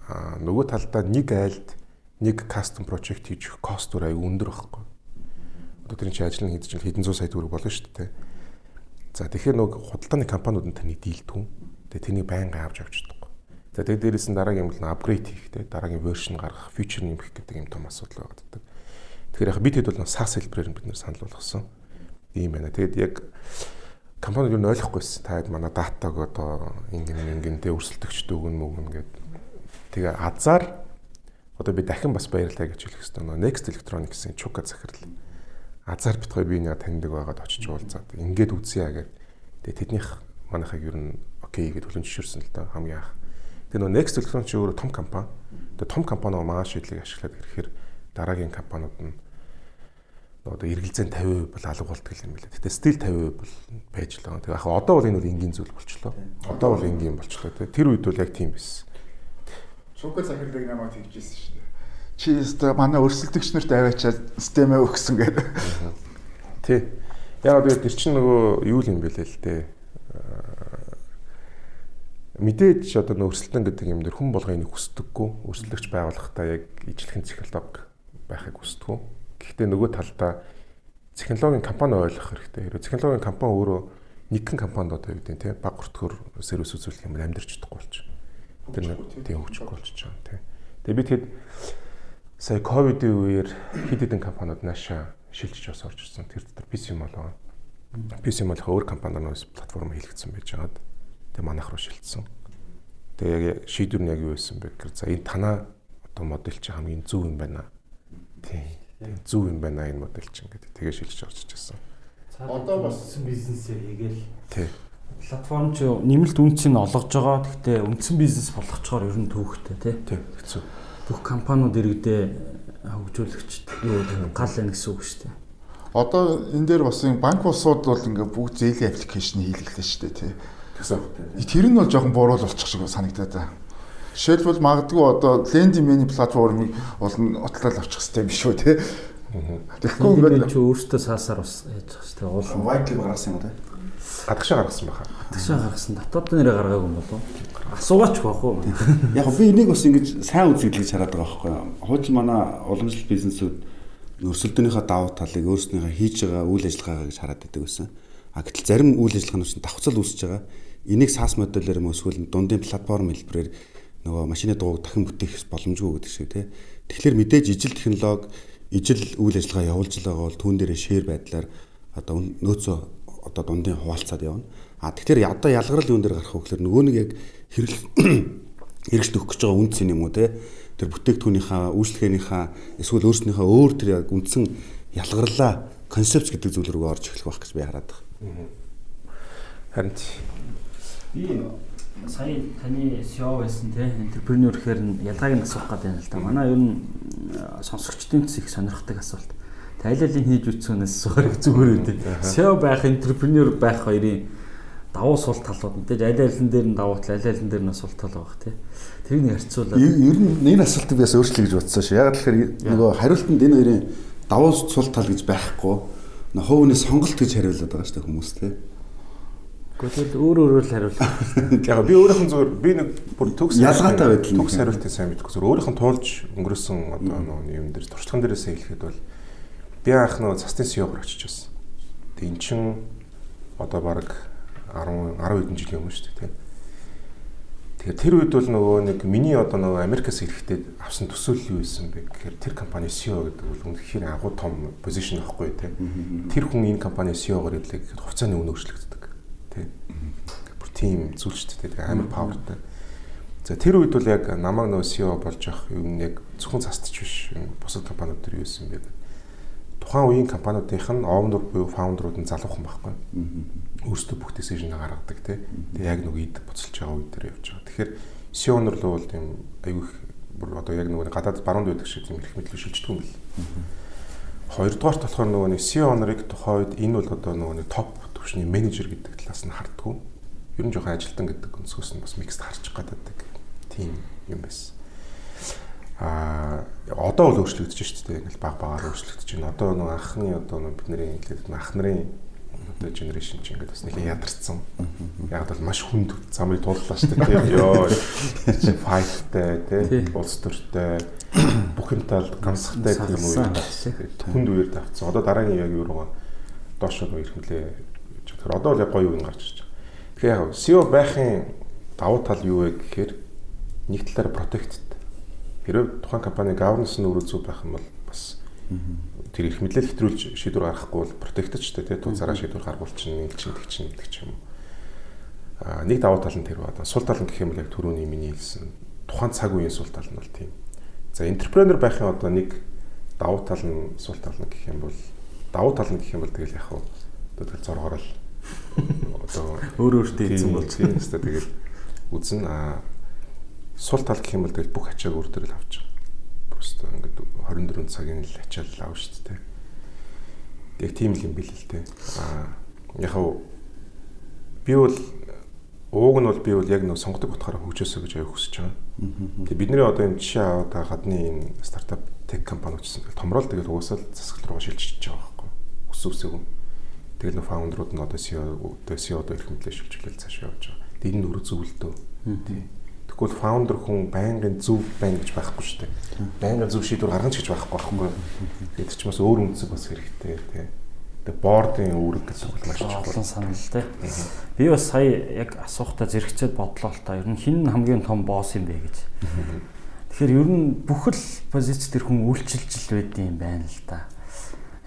Аа нөгөө талдаа нэг айлд нэг custom project хийж cost өөр аюу өндөр байхгүй. Одоо тэр чинь ажил нь хийдэг чинь хэдэн зуун сая төгрөг болно шүү дээ. За тэгэхээр нөгөө худалдааны компаниуд нь тэрнийг дийлдэг. Тэгээ тэрнийг байнга авч явж чадахгүй. За тэгээ дээрээс нь дараагийн юм бол апгрейд хийх те дараагийн вершн гаргах, фичер нэмэх гэдэг юм том асуудал байгаад байдаг. Тэгэхээр яг бид хэд бол SaaS хэлбэрээр бид нэр санал болгосон. Ийм байна. Тэгээд яг компаниуд юу н ойлгохгүйсэн. Та хэд манай датаг одоо ингэн ингэн тэ өрсөлдөгчд өгнө мөгнө гэд. Тэгээ азар одоо би дахин бас баярлалаа гэж хэлэх хэрэгтэй. Нөгөө Next Electronics-ийн Чука захирал азар бит хоёр би нэг таньдаг байгаад очиж уулзаад ингээд үзье гэд. Тэгээ тэднийх манайхыг ер нь окей гэд хүлэн зөвшөөрсөн л доо хамгийн анх. Тэгээ нөгөө Next Electronics өөрөө том компани. Тэгээ том компани манай шийдлийг ашиглаад ирэхээр дараагийн компаниуд нь одоо эргэлзээ 50% бол алга болдог юм билээ. Гэтэ стил 50% бол байж л байгаа. Тэгээ яг одоо бол энэ бол энгийн зүйл болчлоо. Одоо бол энгийн болчлоо. Тэгээ тэр үед бол яг тийм байсан. Чука захирлыг намайг тэгжсэн шүү дээ. Чи өстө манай өрсөлдөгч нарт аваачаад системээ өгсөн гэдэг. Тий. Яг одоо тэр чинь нөгөө юу юм бэлээ л дээ. Мэдээж одоо нөө өрсөлдөн гэдэг юм дээр хүн болгон энийг хүсдэггүй. Өрсөлдөгч байгууллагатай яг ижилхэн технологи байхыг хүсдэггүй. Гэхдээ нөгөө талдаа Технологийн компани ойлгох хэрэгтэй. Хэрвээ технологийн компани өөрөө нэгэн компанид одоо юу гэдэг нь те баг өртгөр сервис үзүүлэх юм бол амьдрч чадахгүй болчих. Тэр нэг тийм хөгжихгүй болчих жаа тий. Тэгээ би тэгэд сая ковидын үеэр хэд хэдэн компаниуд наашаа шилжиж бас орж ирсэн. Тэр дотор PC мол байгаа. PC мол өөр компаниар нөөс платформ хийлгэсэн байж байгаад тэгээ манайх руу шилжсэн. Тэгээ яг шийдвэр нь яг юу байсан бэ гэхээр за энэ танаа одоо модель чи хамгийн зөв юм байна. Тийм. Зөв юм байна энэ модель чинь гэдэг. Тэгээ шилжиж орж ирсэн. Одоо бас бизнесээ хийгээл. Тий. Платформ чи нэмэлт үнцийг олгож байгаа. Гэхдээ үндсэн бизнес болгочоор ер нь төвхтэй тий. Тий. Хэцүү. Бүх компаниуд иргэдээ хөгжүүлэгчд юу гал байна гэсэн үг шүү дээ. Одоо энэ дээр бас энэ банк улсууд бол ингээ бүгд зээлийн аппликейшн хийлгэлээ шүү дээ тий. Тэгсэн. Тэр нь бол жоохон буруу болчих шиг санагдаад байна. Жишээлбэл магадгүй одоо лендинг миний платформыг бол утлал авчих хэрэгтэй юм биш үү тий. Тэгэхгүй ингээд чи өөртөө саасаар бас яаж байгаа шүү дээ. Уул White label гаргасан юм уу те? Гадагшаа гаргасан баха. Гадагшаа гаргасан. Дотоод нэрээ гаргаагүй юм болов уу? Асуугаач байх уу? Яг би энийг бас ингэж сайн үзэгдэл гэж хараад байгаа байхгүй юу? Хуучин манай уламжлалт бизнесүүд өрсөлдөөнийхөө давуу талыг өөрснийхөө хийж байгаа үйл ажиллагаагаа гэж хараад байдаг байсан. А гэтэл зарим үйл ажиллагаанууд чинь давхцал үүсэж байгаа. Энийг SaaS модельээр юм эсвэл дундын платформ хэлбэрээр нөгөө машины дугуйг дахин бүтээх боломжгүй гэдэг шиг тий. Тэгэхээр мэдээж ижил технологи, ижил үйл ажиллагаа явуулж байгаа бол түүн дээрээ шеэр байдлаар одоо нөөцөө одоо дундын хуваалцаад явна. А тэгэхээр одоо ялгарл юун дээр гарах вэ гэхээр нөгөө нэг яг хэрэглэгч өгөх гэж байгаа үнц юм уу те тэр бүтээгдэхүүнийхээ үйлчлэгээнийхээ эсвэл өөрснийхээ өөр тэр яг үндсэн ялгарлаа концепц гэдэг зүйл рүү орж эхлэх байх гэж би хараад байгаа. Харин би сая таны CEO байсан те энтерпренер гэхээр нь ялгааг нь асуух гэдэг юм л да. Манай ер нь сонсогчдын ч их сонирхдаг асуулт. Тэ аль алийг хийж үтсэнээс асуухаар зүгээр үү те. CEO байх, энтерпренер байх хоёрын давуу сул талууд мэдээж аль алин дээр нь давуу тал, аль алин дээр нь сул тал байх те. Тэрийг нэг харьцуулаад. Ер нь энэ асуултыг би бас өөрчлөе гэж бодсон шүү. Яг тэгэхээр нөгөө хариултанд энэ хоёрын давуу сул тал гэж байхгүй. Хувийн сонголт гэж хариулаад байгаа шүү дээ хүмүүс те. Гэхдээ тэгэл өөр өөрөөр л хариулах. Яг би өөрийнх нь зүгээр би нэг бүр төгс ялгаатай байдал төгс хариултыг сайн мэдэхгүй. Зүгээр өөрийнх нь туулж өнгөрөөсөн одоо нөгөө юм дээр туршлаган дээрээсээ хэлэхэд бол би анх нөгөө цасны CEO-гоор очиж байсан. Тэг эн чин одоо баг 10 хэдэн жилийн өмнө шүү дээ тийм. Тэгэхээр тэр үед бол нөгөө нэг миний одоо нөгөө Америкаас ирэхдээ авсан төсөөлөл юу байсан бэ гэхээр тэр компани CEO гэдэг бол үнэхээр агуу том позишн байхгүй тийм. Тэр хүн энэ компани CEO-гоор ирлээ гэхэд хувьцааны үнэ өөрчлөгддөг. Тийм. Бүр тийм зүйл шүү дээ. Тэгээ амар powerтай. За тэр үед бол яг намайг нөгөө CEO болж явах юм яг зөвхөн цастч биш. Бусад компаниуд төр юу байсан бэ гэдэг. Тухайн үеийн компаниудынх нь owner буюу founder-ууд нь залуухан байхгүй. Өөрсдөө бүх decision гаргадаг тий. Тэгээ яг нөгөө ид буцалж байгаа үе дээр явж байгаа. Тэгэхээр CEO-нор л бол тийм айгүй их бүр одоо яг нөгөө гадаад баруунд байдаг шиг тийм эрх мэдэл шилждэг юм бэл. Хоёрдугаарт болохоор нөгөө нэг CEO нарыг тухайн үед энэ бол одоо нөгөө нэг топ түвшний менежер гэдэг талаас нь хардггүй. Ер нь жоохон ажилтан гэдэг өнцгөөс нь бас микст харчих гадаадаг тийм юм байсан. Одоо бол өөрчлөгдөж шүү дээ. Ингээл баг багаар өөрчлөгдөж байна. Одоо нөгөө анхны одоо нөгөө бидний хэлээд ах нарын одоо генерашн чинь ингээд бас нэлээд ядарсан. Яг бол маш хүнд замыг тууллаа шүү дээ. Йоо чи файттай тий улс төртэй бүх юмтай гамсахтай тийм үе хүнд үеэр давцсан. Одоо дараагийн яг юу руугаа доошоо ирэх мөлий. Тэгэхээр одоо бол яг гоё үе гарч ирж байгаа. Тэгэхээр яг CEO байхын давуу тал юу вэ гэхээр нэг талаараа protected. Хэрвээ тухайн компани governance нь өөрөө зөв байх юм бол бас тэр эрх мэдлэл хэтрүүлж шийдвэр гаргахгүй бол protected ч тийм тууцаараа шийдвэр гаргуул чинь нийл чинь тэг чинь гэдэг ч юм уу. Нэг давуу тал нь тэр байна. Сул тал нь гэх юм бол яг түрүүний миний хэлсэн тухайн цаг үеийн сул тал нь бол тийм. За entrepreneur байхын одоо нэг давуу тал нь сул тал нь гэх юм бол давуу тал нь гэх юм бол тэгэл яг хав одоо тэгэл зоргоор л одоо өөр өөртөө эзэн болж тийм өстой тэгэл үзнэ. Сул тал гэх юм бол тэгэл бүх ачааг өөр төрөл авч байгаа. Просто ингээд 24 цагийн л ачаал аав шүү дээ. Яг тийм л юм бил л дээ. Яг хав би бол ууг нь бол би бол яг нөө сонгодог утгаараа хөгжөөсэй гэж аяг хүсэж байгаа. Тэгээ бидний одоо энэ жишээ аваад байгаа гадны энэ стартап тех компаниуд гэсэн тэгэл томрол тэгэл угаасаа л засаглал руугаа шилжиж байгаа байхгүй. Хүссэн үсээгүй. Тэгэл нөө фаундерууд нь одоо CEO одоо эрх мэдлээ шилжүүлэл цаашаа явж байгаа. Тэгээ энэ өөрөө зөв л дөө. Тий. Тэгвэл фаундер хүн байнгын зөв байна гэж байхгүй шүү дээ. Байнгын зөв шийдвэр гаргана ч гэж байхгүй байхгүй. Тэгээд ч бас өөр үнцэг бас хэрэгтэй тий. Тэгээ board-ын үүрэг гэсэн үг маш чухал. Олон санал тий. Би бас сая яг асуухтаа зэрэгцээд бодлоо л та. Ер нь хэн хамгийн том boss юм бэ гэж. Тэгэхээр ер нь бүхэл позиц дээр хүн үйлчилж л байдсан юм байна л да.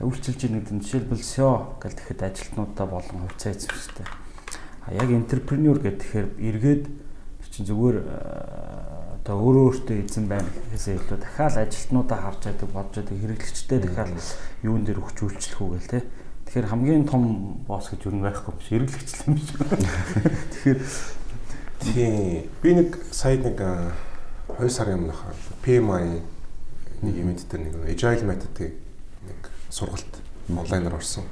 Үйлчилж нэг нь жишээлбэл SEO гэл тэгэхэд ажилтнуудаа болон хувьцаа эзэмшдэг. А яг entrepreneur гэхээр эргээд чинь зүгээр одоо өөрөө өөртөө эзэн байна гэхээсээ илүү дахиад ажилтнуудаа харж яадаг, бодж яадаг, хэрэглэгчтэй дахиад юун дээр өгч үйлчлэх үү гэл те. Тэгэхээр хамгийн том boss гэж юу нэг байхгүй юм шиг, хэрэглэгч юм шиг. Тэгэхээр тийм би нэг сая нэг 2 сарын өмнө PMI нэг event дээр нэг agile method-ыг нэг сургалт онлайнаар орсон.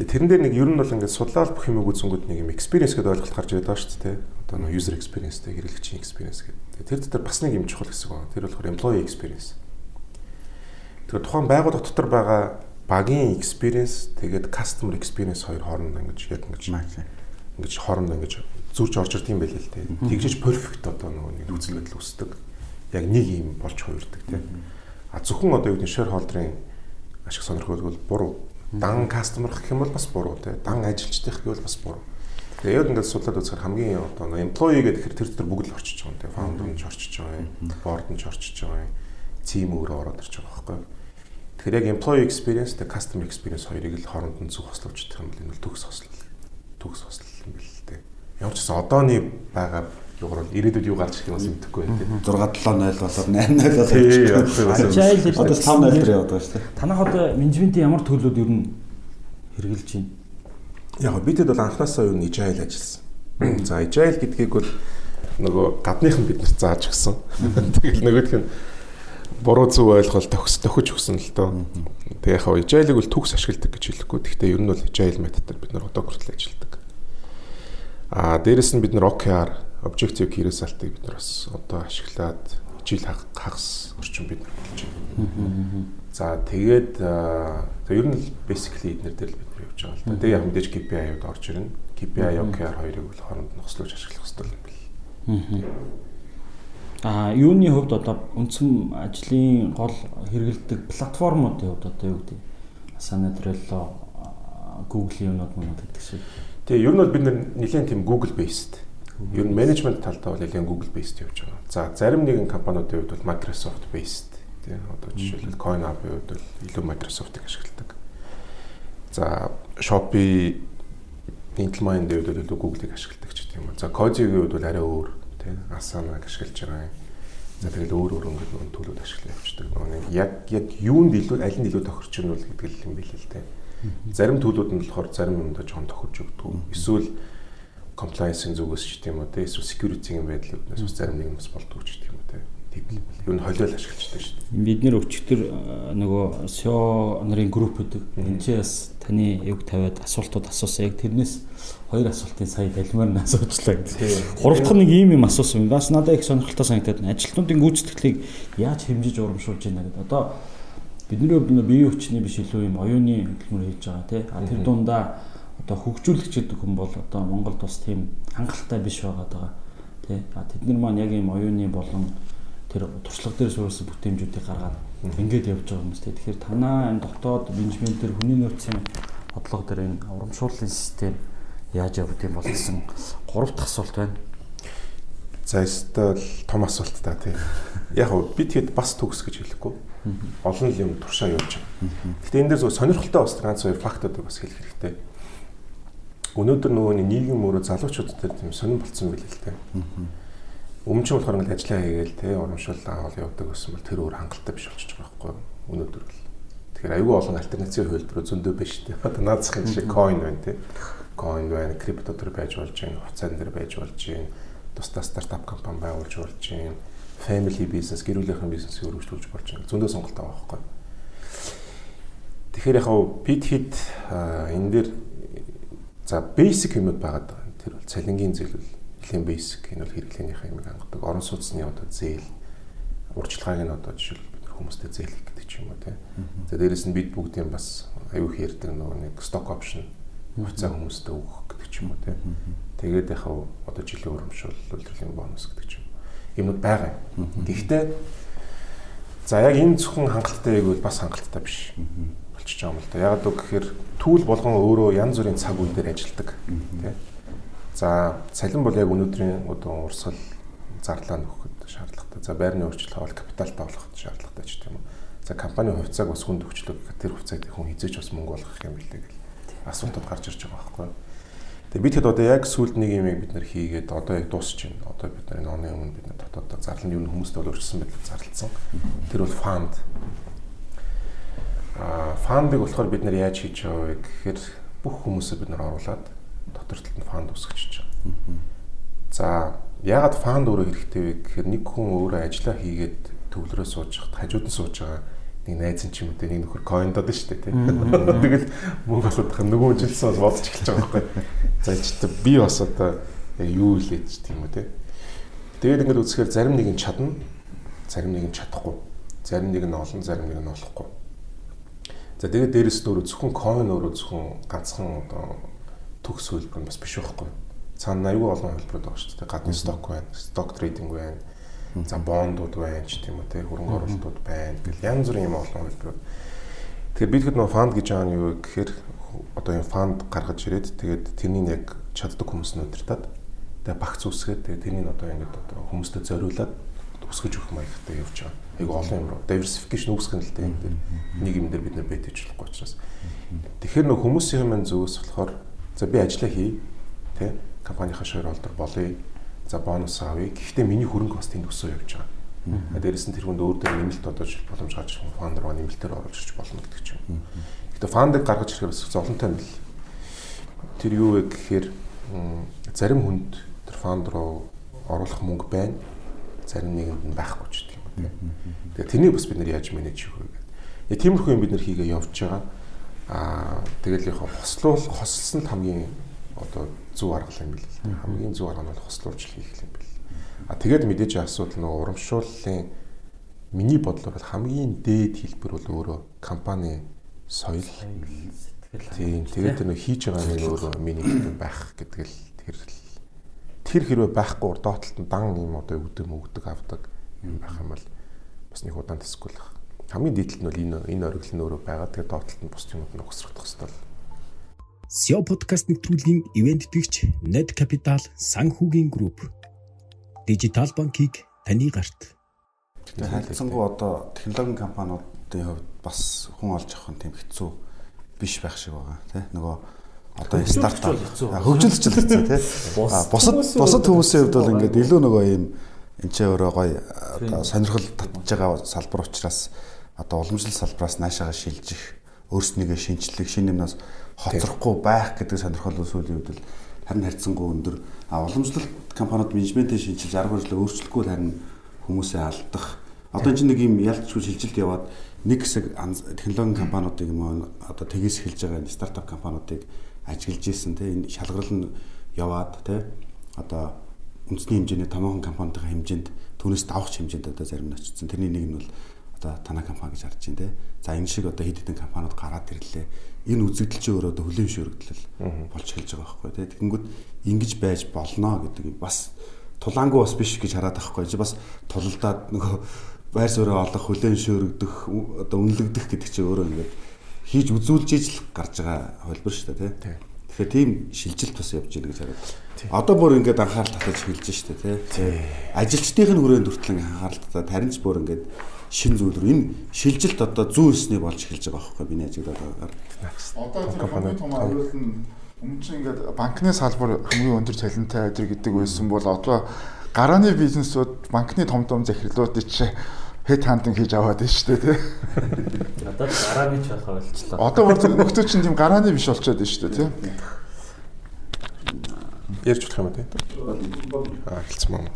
Тэгээ тэрэн дээр нэг ер нь бол ингээд судлаад бүх юм үзэнгүүд нэг юм experience гэдэг ойлголт гарч ирээд байгаа шүү дээ. Одоо нэг user experience тэ, хэрэглэгчийн experience гэдэг. Тэр дотор бас нэг юм чухал хэсэг байна. Тэр болохоор employee experience. Тэгэхээр тухайн байгууллага дотор байгаа багийн experience, тэгээд customer experience хоёр хооронд ингэж яг ингэж хооронд ингэж зурж орж ирд юм байл л дээ. Тэгжиж perfect одоо нөгөө нэг нөхцөл байдал үүсдэг. Яг нэг юм болж хувирдаг тийм. А зөвхөн одоо юу гэдэг shareholder-ын ашиг сонирхол бол буруу. Дан customer гэх юм бол бас буруу тийм. Дан ажилчдах гэвэл бас буруу. Тэгээ яг ингээд судлаад үзэхээр хамгийн одоо employee гэдэг тэр дотор бүгд л орчиж байгаа юм тийм. Founder нь ч орчиж байгаа юм, board нь ч орчиж байгаа юм. Team өөрөө ороод ирж байгаа байхгүй юу? Тэгэхээр яг employee experience тэг customer experience хоёрыг л хооронд нь зөв хослуулж чадах юм бол энэ бол төгс хослол. Төгс хослол юм бэл л дээ. Ямар ч гэсэн одооны байгаа юугаар бол ирээдүйд юу гарч ирэх юм бас мэдэхгүй байна тийм. 6 7 0 болоод 8 0 болоод Agile одоо 5 0 дээр яваад байгаа шүү дээ. Танах одоо менежментийн ямар төлөвлөд ер нь хэрэгжилж байна? Яг бидэд бол анхнаасаа юу нь agile ажилласан. За, agile гэдгийг бол нөгөө гадныхан биднэрт зааж өгсөн. Тэгэл нөгөөх нь буруу зөв ойлголт тохиж өгсөн л доо. Тэгээ яг agile-ыг бол төгс ашигладаг гэж хэлэхгүй. Гэхдээ ер нь бол agile методоор бид нар одоо хүртэл ажилладаг. А дээрэс нь бид нар OKR, Objective Key Result-ыг бид нар бас одоо ашиглаад жил хагас орчим бид нар болж байна. За, тэгээд ер нь basically эднэр дээр л бид нар явж байгаа л да. Тэгээ яг мэдээж KPI-ууд орж ирнэ. KPI, OKR хоёрыг бол хооронд нь хослуулж ашиглах хэрэгтэй юм бэл. А юуны хувьд одоо үндсэн ажлын гол хэрэглэдэг платформуудын хувьд одоо юу гэдэг Asana, Trello, Google-ийн юмнууд мөн гэдэг шиг. Тэгээ ер нь бол бид нэлээд тийм Google based. Ер нь менежмент талдаа бол нэлээд Google based явж байгаа. За, зарим нэгэн компаниудын хувьд бол Microsoft based тийм. Одоо жишээлбэл CoinHub-ийн хувьд бол илүү Microsoft-ыг ашигладаг. За, Shopee, Intelmind-ийн хувьд бол илүү Google-ыг ашигладаг ч гэдэг юм уу. За, Cozy-гийн хувьд бол арай өөр тийм, Asana-г ашиглаж байгаа юм. За, тэгэл өөр өөр ингээд нөгөө төлөвлөд ашиглаж явчихдаг. Нөгөө нэг яг юунд илүү, аль нь илүү тохирч юм бол гэдэг л юм билээ л дээ. Зарим төлөвлөд нь болохоор зарим юмдаа жоохон тохирч өгдөг. Эсвэл compliance-ын зүгээс ч тийм үү те, эсвэл security-ийн байдлууднаас бас зарим нэг нь бас болдгоо ч тийм үү те. Тийм л. Ер нь холиол ашиглаждаг шүү дээ. Бид нэр өчигдөр нөгөө SEO нарын групп гэдэг. Энд чи бас таны юг тавиад асуултууд асуусан. Яг тэрнээс хоёр асуултын сая далимаар нь асуучлаа гэдэг. Гурав дахь нэг ийм юм асуусан. Бас надад их сонирхолтой санагдаад байна. Ажилтнуудын гүйцэтгэлийг яаж хэмжиж урамшуулж байна гэдэг. Одоо бидний хувьд нөө бие хүчний биш, илүү юм оюуны хөдөлмөр хийж байгаа тий. А тэр дундаа одоо хөгжүүлэгч гэдэг хүн бол одоо Монголд бас тийм хангалттай биш байгаа даа тий. А тэд нар маань яг ийм оюуны болон тэр туршлага дээр суурилсан бүтээмжүүдийг гаргаад ингээд явж байгаа юм тий. Тэгэхээр танаа энэ дотоод менежмент дээр, хүний нөөцийн бодлого дээр энэ урамшууллын систем яаж явд юм бол гэсэн гурав дахь асуулт байна. За, өстой л том асуулт та тий. Яг гоо би тэгэд бас төгс гэж хэлэхгүй. Олон л юм туршаа явж байгаа. Гэтэ энэ дээр зөв сонирхолтой бас ганц хоёр фактуудыг бас хэлэх хэрэгтэй. Өнөөдөр нөгөө нийгэм өөрөө залуучууд дээр тийм сонирн болцсон байл л дээ. Өмнө чинь болохоор ингээд ажиллаа хийгээл те, урамшуул авал явдаг гэсэн бол тэр өөр хангалттай биш болчихж байгаа байхгүй юу? Өнөөдөр бол. Тэгэхээр аюул олон альтернатив хувилбар зөндөө байна шүү дээ. Одоо наад захын жишээ coin байна те. Coin байна, крипто дээр байж болж байна, хувьцаан дээр байж болж байна, тусдаа стартап компани байгуулж болж байна, family business, гэр бүлийнхэн бизнесийг өргөжлүүлж болж байна. Зөндөө сонголт байгаа байхгүй юу? Тэгэхээр яг бид хэд энэ дээр за basic юмуд байгаад байгаа. Тэр бол цалингийн зээл бол нэлийн basic. Энэ бол хэрэглээнийхээ юмыг хангадаг. Орон сууцны одоо зээл, урьдчилгааг нь одоо жишээлбэл бид хүмүүстэй зээлэх гэдэг ч юм уу те. За, дээрэс нь бид бүгдийн бас аюу их ярьдаг нөгөө нэг stock option, хувьцаа хүмүүстэй өгөх гэдэг ч юм уу те. Тэгээд яг одоо жилийн урамшуул, улирлын бонус гэдэг ч юм. Юмнууд байгаа юм. Гэхдээ за яг энэ зөвхөн хангалттай яг бол бас хангалттай биш. болчихж байгаа юм л да. Ягаад гэвэл гэхээр түүл болгон өөрөө янз бүрийн цаг үе дээр ажилладаг тий. За цалин бол яг өнөөдрийн одоо урсгал зарлаа нөхөхөд шаардлагатай. За байрны өөрчлөлт бол капиталтай болоход шаардлагатай ч тийм үү. За компани хувьцааг бас хүнд өгчлөө гэхэд тэр хувьцааг хүн хизээч бас мөнгө болгох юм билээ гэл асуултууд гарч ирж байгаа байхгүй. Тэгээ бид хэд одоо яг сүүлд нэг юм бид нэр хийгээд одоо яг дуусч байна. Одоо бид нар энэ оны өмнө бид нар дотоодоо зарлан ер нь хүмүүст бол өөрчилсөн байдлаар зарлцсан. Тэр бол фанд. Фандыг болохоор бид нар яаж хийж байгаа вэ гэхээр бүх хүмүүсээ бид нар оруулаад дотор талд нь фанд үүсгэж байгаа. За яагаад фанд өөрөө хэрэгтэй вэ гэхээр нэг хүн өөрөө ажиллаа хийгээд төвлөрөө сууж хат хажууд нь сууж байгаа нэг найз нь ч юм уу нэг нөхөр коиндод шүү дээ тий. Тэгэл мөнгө олоод тах нөгөө жилсэн бол бодож эхэлж байгаа байхгүй. За чи би бас одоо яг юу илээж тийм үү тий. Тэгээд ингээд үзэхээр зарим нэг нь чадна, зарим нэг нь чадахгүй. Зарим нэг нь олон, зарим нэг нь олохгүй. За тэгээд дээрэс нь өөрөө зөвхөн coin өөрөө зөвхөн ганцхан одоо төгс хөлбөр нь бас биш байхгүй. Цаана аюул олон хөлбөрүүд байгаа шүү дээ. Гадны stock байна, stock trading байна. За бондууд байна ч тийм үү те, хөрөнгө оруулалтууд байна гэл янз бүрийн юм олон хөлбөрүүд. Тэгэхээр бид хэд нөө фанд гэж байгаа нь юу гэхээр одоо энэ фанд гаргаж ирээд тэгээд тэрнийг яг чаддаг хүмүүс нь удирдаад тэгээд багц үүсгээд тэгээд тэрнийг одоо ингээд одоо хүмүүстээ зориулаад өсгөж өгөх маягтай явж байгаа. Айгу олон юм руу diversification үүсгэх нь л дээ. Нэг юм дээр бид нэр бэт хийж болохгүй учраас. Тэгэхээр нөх хүмүүсийн маань зүгээс болохоор за би ажиллаа хий тэ компанийнхаа shareholder болъё. За бонус авъя. Гэхдээ миний хөрөнгө бас тэнд өсөө явж байгаа. Дээрээс нь тэр хүнд өөр дээр нэмэлт одоо боломж гарч ирэх фанд руу нэмэлтээр оруулж ирж болно гэдэг ч юм. Гэхдээ фандыг гаргаж ирэхээр бас зовлонтой юм бэл. Тэр юу вэ гэхээр зарим хүнд тэр фанд руу оруулах мөнгө байна. Зарим нэгэнд нь байхгүй ч гэдэг юм уу тийм. Тэгээ тэрнийг бас бид нэр яаж менеж хийх вэ гэдэг. Яг тиймэрхүү юм бид нэр хийгээ явж байгаа. Тэгэл яг хослуул хослсон л хамгийн одоо зөв арга юм бэл л дээ. Хамгийн зөв арга нь бол хослуулж хийх юм бэл. Тэгээд мэдээж асуудал нөгөө урамшууллын миний бодлоор бол хамгийн дээд хэлбэр бол өөрөө компани соёл сэтгэл. Тийм. Тэгээд тэр нөгөө хийж байгаа нэг өөрөө менежмент байх гэдэг л тэр хэрвээ байхгүй доотлолт нь дан юм одоо өгдөг мөгдөг авдаг юм байх юм бол бас нэг удаан тэсэхгүй л байх. Хамгийн дээдлэлт нь бол энэ ориглол нь өөрөө байгаа. Тэгээд доотлолт нь бус юмуд нь угсрах хэрэгтэй л. SEO podcast нэвтрүүлгийн ивент тэтгэгч Net Capital санхүүгийн групп. Дижитал банкийг таны гарт. Харилцангуй одоо технологийн компаниудын хувьд бас хүн олж авах нь тийм хэцүү биш байх шиг байгаа тий. Нөгөө одоо стартап хөгжүүлж л хэцүү тий. Бусад хүмүүсийн хувьд бол ингээд илүү нөгөө ийм энэ ч өөрөө гоё одоо сонирхол татж байгаа салбар учраас одоо уламжлал салбараас наашаага шилжих, өөрснийгөө шинчлэх, шинэ юмнаас хоцрохгүй байх гэдэг сонирхол сүүлийн үед л харин харьцангуй өндөр. Уламжлалт компаниуд менежментээ шинчилж арга барилаа өөрчлөхгүй л харин хүмүүсээ алдах. Одоо энэ нэг юм ялцгүй шилжилт яваад нэг хэсэг технологийн компаниудыг юм уу одоо тгээс эхэлж байгаа энэ стартап компаниудыг ажиглаж исэн тий. Энэ шалгарлал нь яваад тий. Одоо үндэсний хэмжээний томоохон компанитынхаа хэмжээнд түүнээс давах хэмжээнд одоо зарим нь очсон. Тэрний нэг нь бол одоо танай компани гэж харж байна тий. За энэ шиг одоо хэд хэдэн компаниуд гараад ирлээ. Энэ үзэгдэл чинь өөрөө одоо хүлээн зөвшөөрөгдөл болж эхэлж байгаа байхгүй тий. Тэгэнгүүт ингэж байж болно гэдэг бас тулаангүй бас биш гэж хараад байхгүй. Чи бас тулалдаад нөгөө байр суурь олох, хүлээн зөвшөөрөгдөх, одоо үнэлэгдэх гэдэг чинь өөрөө ингээд хийж үзүүлж ижил гарч байгаа хувилбар шүү дээ тий. Тэгэхээр тийм шилжилт бас явж байна гэж хараад. Одоо бүр ингээд анхаарал татаж эхэлж шүү дээ тий. Ажилчдын нь хүрээнд хүртэл анхаарал татаад харин ч бүр ингээд шин зүйл рүү энэ шилжилт одоо зүүн өсний болж эхэлж байгаа байхгүй миний ажиглаад байгаагаар. Одоо тэр хамгийн том хариулт нь өмнө чинь ингээд банкны салбар хамгийн өндөр цалинтай өдр гэдэг байсан бол одоо гарааны бизнесүүд банкны том том захирлуудыг чи head hunting хийж аваад байна шүү дээ тий. Одоо гарааны ч болох болчихлоо. Одоо бүр нөхдөд чинь тийм гарааны биш болчиход байна шүү дээ тий. Ярьж болох юм уу тий? Хэлсэн юм.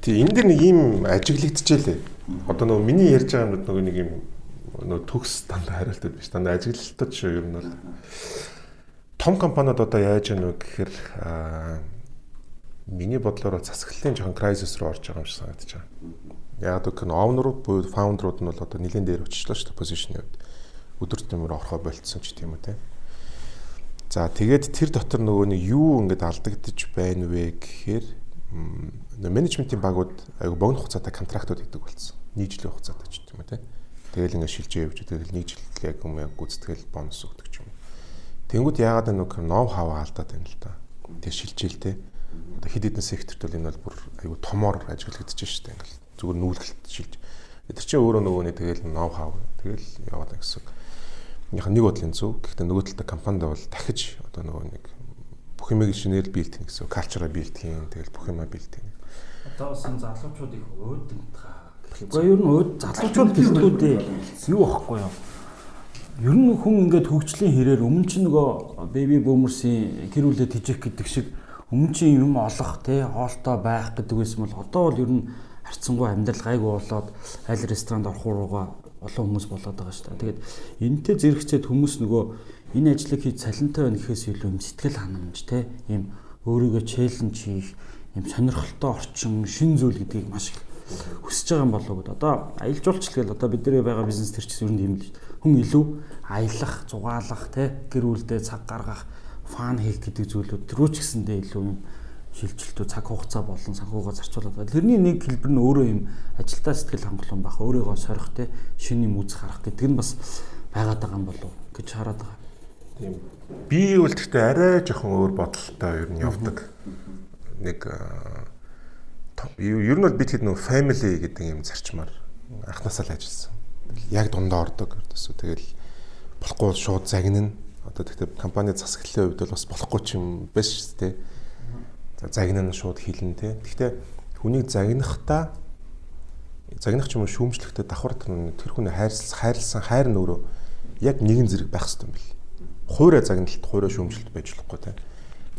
Тий, энэ дэр нэг юм ажиглагдчихжээ лээ. Одоо нөгөө миний ярьж байгаа юмнууд нөгөө нэг юм нөгөө төгс дандаа хариултууд биш. Дандаа ажиглалтууд шүү ер нь бол. Том компаниуд одоо яаж яах вэ гэхээр миний бодлоор бол засаглалын жоохон кризис руу орж байгаа юм шиг санагдаж байгаа. Яг гэвэл owner-ууд буюу founder-ууд нь бол одоо нэлээд дээр очичлаа шүү дээ position-ы хувьд. Өдөр тутмын орхоо болцсон ч тийм үү те. За тэгээд тэр дотор нөгөө нэг юу ингээд алдагдаж байна вэ гэхээр менежментийн багууд айгу богино хугацаатай контрактууд хийдэг болсон. Нийжлийн хугацаатай ч тийм үү те. Тэгэл ингээд шилжээ явж, тэгэл нэг жил яг юм яг гүйцэтгэл бонус өгдөг ч юм. Тэнгүүд яагаад энэ нүг ноу хав алдаад байна л да. Тэг шилжээл те. Одоо хэд хэдэн секторт бол энэ бол бүр айгу томоор ажиглагдчихэж штэ ингээл зүгээр нүүлгэлт шилж. Тэр чинь өөрөө нөгөө нэг тэгэл ноу хав тэгэл яваад гэсэн. Яг нэг бодлын зөв. Гэхдээ нөгөө талдаа компанид бол дахиж одоо нөгөө нэг бүх юмыг шинээр биелдэг гэсэн. Калчраа биелдэг, тэгэл бүх юмаа биелдэг. Одоо бас энэ залуучууд их уудамтгаа. Гэхдээ ер нь ууд залуучууд бэлтгүүдээ юу байхгүй юу? Ер нь хүн ингээд хөгжлийн хэрээр өмнө чинь нөгөө baby boomers-ийн гэр бүлээ тэжээх гэдэг шиг өмнө чинь юм олох тий хоолтой байх гэдэг байсан бол одоо бол ер нь харьцангуй амьдрал гайгүй болоод аль ресторанд орох руугаа олон хүмүүс болоод байгаа шүү дээ. Тэгээд энэтэй зэрэгцээд хүмүүс нөгөө энэ ажлыг хийж цалинтай байна гэхээс илүү юм сэтгэл ханамж тий ийм өөрийгөө челленж хийх юм сонирхолтой орчин шин зүйл гэдгийг маш их хүсэж байгаа юм болов уу гэдэг. Одоо аялал жуулчлал гэл одоо бидний байгаа бизнес төр чинь ер нь тийм л шүү дээ. Хүн илүү аялах, зугаалах, тэ гэр бүлдээ цаг гаргах, фан хийх гэдэг зүйлүүд тэрүү ч гэсэндээ илүү юм шилжилтүү цаг хугацаа болон санхүүгээ зарцуулаад байна. Тэрний нэг хэлбэр нь өөрөө юм ажилдаа сэтгэл хангалуун байх, өөрийгөө сорих, тэ шинэ юм үзэх харах гэдэг нь бас байгаад байгаа юм болов уу гэж хараад байгаа. Тийм. Би бол гэхдээ арай жоохон өөр бодолтой ер нь явдаг. Нэг ер нь бол бид хэд нөгөө family гэдэг юм зарчмаар анхнаасаа л ажилласан. Яг дундаа ордог. Тэгэл болохгүй шууд загнана. Одоо тэгтээ компани засаглалын хувьд бол бас болохгүй ч юм биш шүү дээ. За загнана шууд хилэн те. Тэгтээ хүнийг загнахдаа загнах ч юм уу шүүмжлэхдээ давхар тэр хүний хайрлсан хайр нь өөрөө яг нэгэн зэрэг байх хэрэгтэй юм бэл. Хуурай загналт, хуурай шүүмжлэлт байж болохгүй те.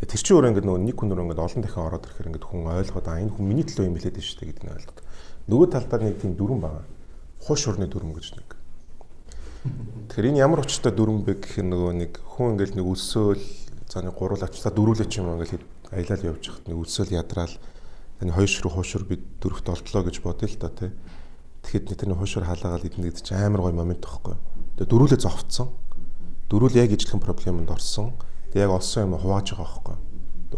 Тэгээ тэр чинь өөрөө ингээд нөгөө нэг хүн рүү ингээд олон дахин ороод ирэхээр ингээд хүн ойлгоод аа энэ хүн миний төлөө юм хэлээд байна шүү дээ гэдэг нь ойлгоод. Нөгөө талдаа нэг тийм дүрм байгаа. Хууш урны дүрм гэж нэг. Тэгэхээр энэ ямар учиртай дүрм бэ гэх юм нөгөө нэг хүн ингээд нэг өлсөөл за нэг гурвал очлаа дөрвөлээ ч юм уу ингээд аялал явж хахад нэг өлсөөл ядраал таны хоёр ширүү хуушур бид дөрөвт олдлоо гэж бодъё л доо тий. Тэгэхэд нэг тэрний хуушур халаагаал идэнэ гэдэг чинь амар гоё момент байхгүй. Тэгээ дөрвөлээ зовцсон. Дөрвөл яг ижлэхэн проблемд орсон. Тэг яг олсон юм хувааж байгаа байхгүй.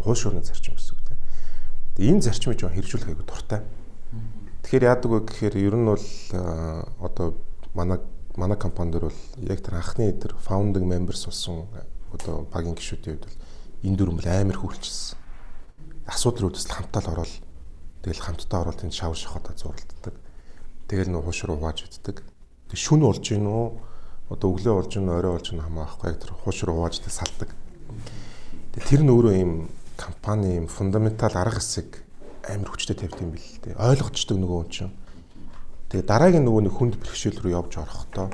Хуушуурны зарчим гэсэн үг тийм. Тэг энэ зарчмыг жоон хэрэгжүүлэх айгу дуртай. Тэгэхээр яадаг вэ гэхээр ер нь бол одоо манай компани дээр бол яг тэр анхны тэр founding members болсон одоо багийн гишүүдийн хувьд бол энэ дүрм бол амар хүлчсэн. Асуудлын үүдээс хамтаал ороод тэгэл хамтдаа ороод энэ шав шахаад зуралддаг. Тэгэл нөө хуушуур хувааж иддэг. Тэг шүн болж гин үү? Одоо өглөө болж гин үү, орой болж гин хамаа байхгүй. Яг тэр хуушуур хувааж тэг салдаг. Тэр нь өөрөө ийм компани ийм фундаментал арга хэсэг амар хүчтэй тавьд юм бил л дээ. Ойлгочдөг нөгөө хүн чинь. Тэгээ дараагийн нөгөө нэг хүнд бэрхшээл рүү явж орохдоо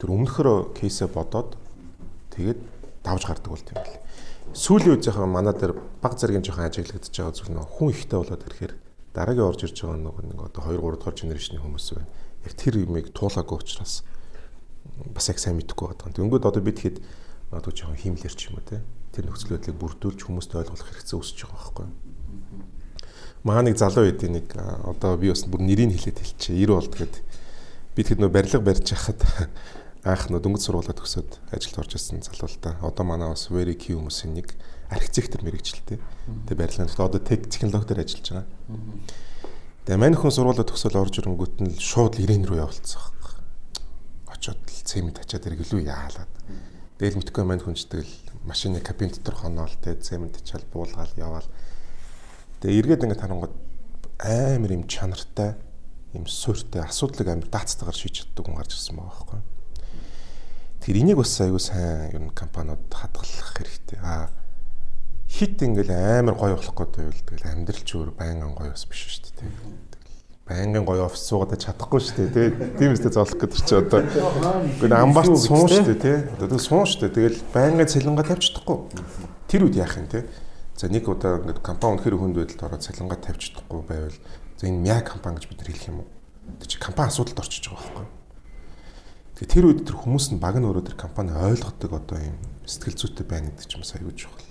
тэр өмнөхөрөө кейсээ бодоод тэгээд давж гардаг болт юм бил. Сүүлийн үед яхаа манай дээр баг зэргийн жоохон ажиглагдаж байгаа зүйл нөгөө хүн ихтэй болоод ирэхээр дараагийн орж ирж байгаа нөгөө нэг одоо 2 3 дугаар генерашны хүмүүс байна. Яг тэр юмыг туулаагүй учраас бас яг сайн мэдэхгүй байгаа. Тэнгүүд одоо бид хэд магадгүй жоохон хиймлэр ч юм уу те. Тэр нөхцөл байдлыг бүрдүүлж хүмүүст ойлгох хэрэгцээ үүсэж байгаа байхгүй. Маа нэг залуу үеийн нэг одоо би бас бүр нэрийг хэлээд хэлчихэ. 90 болд гээд би тэгэд нөө барилга барьж хахад анх нөө дөнгөж сургуулаа төгсөөд ажилд орж ирсэн залуу л да. Одоо манай бас very key хүмүүсийн нэг архитектор мэрэгчлээ. Тэгээ барилгын гэхдээ одоо технологи дээр ажиллаж байгаа. Тэгээ мань хүн сургуулаа төгсөөл орж ирэнгүүт нь шууд ирээн рүү явуулсан байхгүй. Очоод л цемент ачаад иргэлүү яалаад. Тэгэл мэдгүй мань хүн ч тэгэл машины кабин дотор хоноол тэ цемент ачаал буулгаал яваал. Тэгээ эргээд ингээд харангууд амар юм чанартай юм суйртай асуудлыг амар даацтайгаар шийдэж чаддаг хүн гарч ирсэн байгаа байхгүй. Тэгэхээр энийг бас аягүй сайн ер нь компаниуд хадгалах хэрэгтэй. Аа хит ингээл амар гоё болох гээд байвал тэгэл амьдрал ч өөр байнгын гоё бас биш шүү дээ. Байнгын гоё офис суугаад чадахгүй шүү дээ. Тийм үстэй зоолох гэдэг чи одоо. Гэхдээ амбарт суун шүү дээ тий. Одоо тэг суун шүү дээ. Тэгэл байнгын цалингаа тавьж чадахгүй. Тэр үед яах юм тий. За нэг удаа ингээд компани үнэхээр хүнд байдалд ороод цалингаа тавьж чадахгүй байвал за энэ мя компани гэж бид нар хэлэх юм уу? Тэр чи компани асуудалд орчиж байгаа байхгүй. Тэгээ тэр үед тэр хүмүүс нь баг нь өөрөө тэр компани ойлгодог одоо юм сэтгэл зүйтэй байна гэдэг ч юм аюул чухал.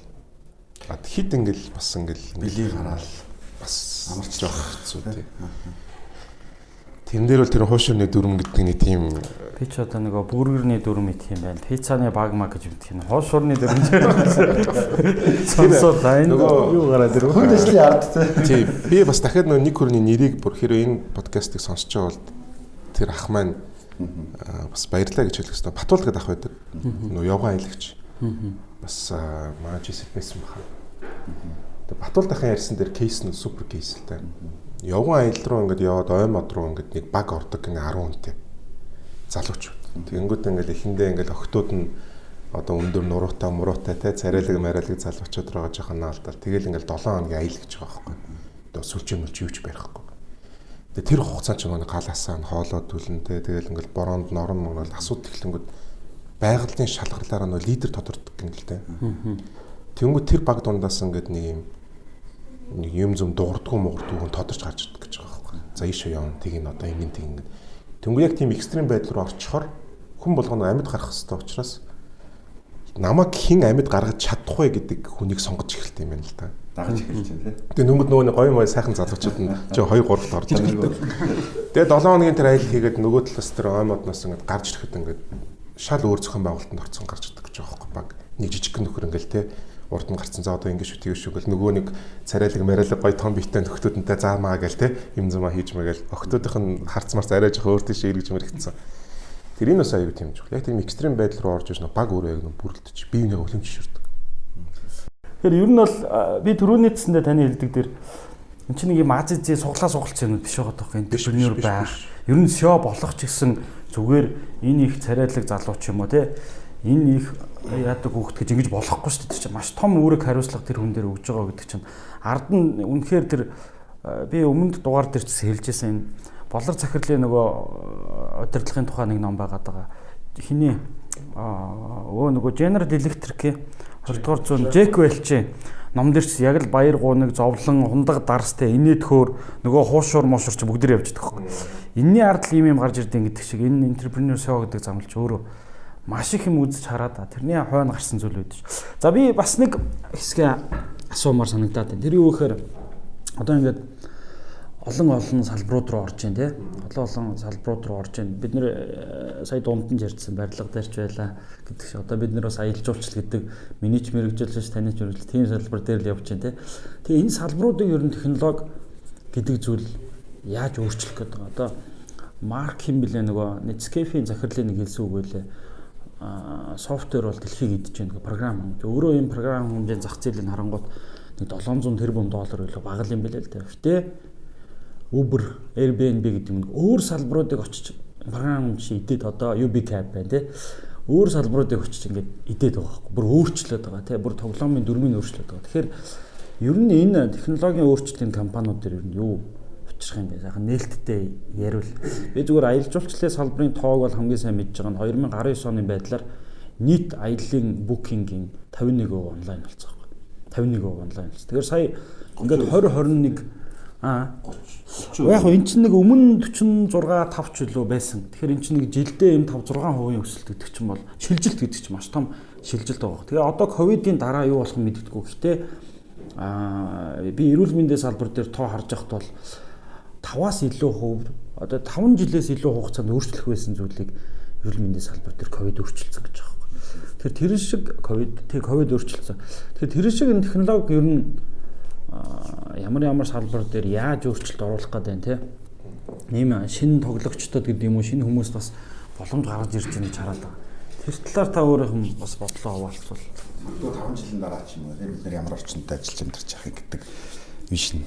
А хит ингээл бас ингээл бэлий гараал бас амарч жоох хэцүү тий. Тэрэн дээр бол тэр хуушурны дүрм гэдэг нэг тийм би ч одоо нөгөө бүргэрний дүрм идэх юм байна. Пиццаны баг маг гэж мэдэх юм. Хуушурны дүрм. Сонсоод энэ юу гараад ирв. Хүнд ажлын ард тий. Тий. Би бас дахиад нөгөө нэг хүрний нэрийг бүр хэрвээ энэ подкастыг сонсож байгаа бол тэр ах маань Бас баярлалаа гэж хэлэх хэрэгтэй. Батуул гэдэг ах байдаг. Нөө явган аялагч. Бас манай жисэл байсан баха. Тэгээ Батуул дахын ярьсан дээр кейс нь супер кейс л та. Явган аялал руу ингээд яваад ой мод руу ингээд нэг баг ордог гинэ 10 хүнтэй. Залуучууд. Тэгэнгүүт ингээд эхэндээ ингээд охтууд нь одоо өндөр нуруутай муруутай те царайлаг мариалаг залуучууд руу жоохон наалдал. Тэгэл ингээд 7 хоногийн аялал гэж байгаа байхгүй. Одоо сүлжээ мүлж юуч барихгүй. Тэгээ тэр хугацаанд ч нөгөө галаасаа нь хоолоо түлэн те тэгэл ингээд бороонд норон мөн асуудал эхлэнгүүд байгалийн шалгарлаараа нөгөө лидер тодордог гин л те. Тэнгүүд тэр баг дундаас ингээд нэг юм нэг юм зам дуурдгуу муурдгуу хүн тодорч гарч ирдэг гэж байгаа байхгүй. За ийшээ явна тийг нь одоо ингэн тийг ингээд. Тэнгүү яг тийм экстрим байдал руу орчихоор хүн болгоно амьд гарах хэрэгтэй учраас намайг хэн амьд гаргаж чадах вэ гэдэг хүнийг сонгож эхэлт юм байна л да. Дагаж эхэлж байна тий. Тэгээ нүмэд нөгөө нэг гоё мой сайхан залуучууд нь чи 2 3-т орж ирдэг. Тэгээ 7 хоногийн тэр аялал хийгээд нөгөө талаас тэр ой модноос ингээд гарч ирэхэд ингээд шал өөр зохион байгуулалтанд орцсон гарч ирдэг гэж байгаа байхгүй баг. Нэг жижигхэн нөхөр ингээд те урд нь гарцсан. За одоо ингэ шүү тэгш шүү гэл нөгөө нэг царайлаг мариалаг гоё том биетэй нөхдүүдэнтэй заа маа гэл те юм зумаа хийж мэгэл охтуудынх нь харц марц арай жоох өөр тийш эргэж мэрэгцсэн. Тэр энэ бас аюу тийм чухал. Яг тийм экстрим байдал руу орж ирсэн баг өөрөө яг нэг бүрэлдэж бие биенээ өлөмж шүрдэг. Тэгэхээр ер нь бол би түрүүний цэсэндээ таны хэлдэг дээр энэ чинь нэг юм аз зээ суглаа сугалцсан юм биш байгаа таахгүй энтерпренер байх. Ер нь SEO болох ч гэсэн зүгээр энэ их царайлаг залуу ч юм уу те энэ их яадаг хүүхэд гэж ингэж болохгүй шүү дээ. Тэр чинь маш том үүрэг хариуцлага тэр хүн дээр өгж байгаа гэдэг чинь ард нь үнэхээр тэр би өмнөд дугаар дээр ч хэлжсэн энэ болор захирлын нөгөө удирдлагын тухай нэг ном байгаад байгаа. Хиний нөгөө General Electric-ийн 20 дугаар зуун Jack Welch-ийн ном дээр ч яг л баяр гуниг зовлон хундаг дарстай инээд хөөр нөгөө хуушуур муушуур чи бүгд тэр явж байгаа байхгүй. Энийний ард л ийм юм гарч ирдэг гэдэг шиг энэ entrepreneur SEO гэдэг замлж өөрөө маш их юм үзэж хараад тэрний хойно гарсан зүйл байдаг ш. За би бас нэг хэсгээ асуумаар санагдаад байна. Тэр юу гэхээр одоо ингээд олон олон салбарууд руу орж байна тий. Олон олон салбарууд руу орж байна. Бид нэр сая дунд нь ярьсан барилга дээр ч байлаа гэдэг шиг. Одоо бид нэр бас аялал жуулчлал гэдэг миний ч мэрэгжил биш таны ч мэрэгжил тийм салбар дээр л явж байна тий. Тэгээ энэ салбаруудыг ер нь технологи гэдэг зүйл яаж өөрчлөх гээд байгаа. Одоо Марк хэм блэ нөгөө Netscape-ийн захирлын нэг хэлсэн үг байлээ. Софтвер бол дэлхийг идэж байна гэх програм хангамж. Өөрөө энэ програм хангамжийн зах зээлийг харангуут нэг 700 тэрбум доллар илүү бага юм билээ л дээ. Гэтэ Uber, Airbnb гэдэг юм өөр салбаруудыг очиж програм чи идээд одоо UBCab байна тий. Өөр салбаруудыг очиж ингээд идээд байгаа байхгүй. Бүр өөрчлөөд байгаа тий. Бүр тоглоомын дүрмийг өөрчлөөд байгаа. Тэгэхээр ер нь энэ технологийн өөрчлөлийн компаниуд дээр ер нь юу учрах юм бэ? Сайхан нээлттэй яриул. Би зүгээр аялал жуулчлалын салбарын тоог бол хамгийн сайн мэдж байгаа нь 2019 оны байдлаар нийт аяллаа букингийн 51% онлайн болсон байхгүй. 51% онлайн болсон. Тэгэхээр сая ингээд 2021 Яг хөө эн чинь нэг өмнө 46 5 ч үлээ байсан. Тэгэхээр эн чинь нэг жилдээ юм 5 6% өсөлт гэдэг чинь бол шилжилт гэдэг чинь маш том шилжилт байгаа. Тэгээ одоо ковидын дараа юу болох нь мэддэггүй. Гэхдээ би эрүүл мэндийн салбар дээр тоо харж байхад бол 5-аас илүү хувь одоо 5 жилээс илүү хугацаанд өөрчлөх байсан зүйлийг эрүүл мэндийн салбар дээр ковид өөрчилсөн гэж байгаа байхгүй. Тэгэхээр тэр шиг ковид өөрчилсөн. Тэгэхээр тэр шиг энэ технологи ер нь ямар салбар дээр яаж өөрчлөлт оруулах гэдэг юм те. Ийм шинэ тоглогчдод гэдэг юм уу шинэ хүмүүс бас боломж гаргаж ирж байгаа гэж хараад байгаа. Тэр талаар та өөрийнх нь бас бодлоо хаваалцвал. Одоо 5 жилийн дараа ч юм уу те бид нар ямар орчинд ажиллаж амьдарч явах гэдэг вижн.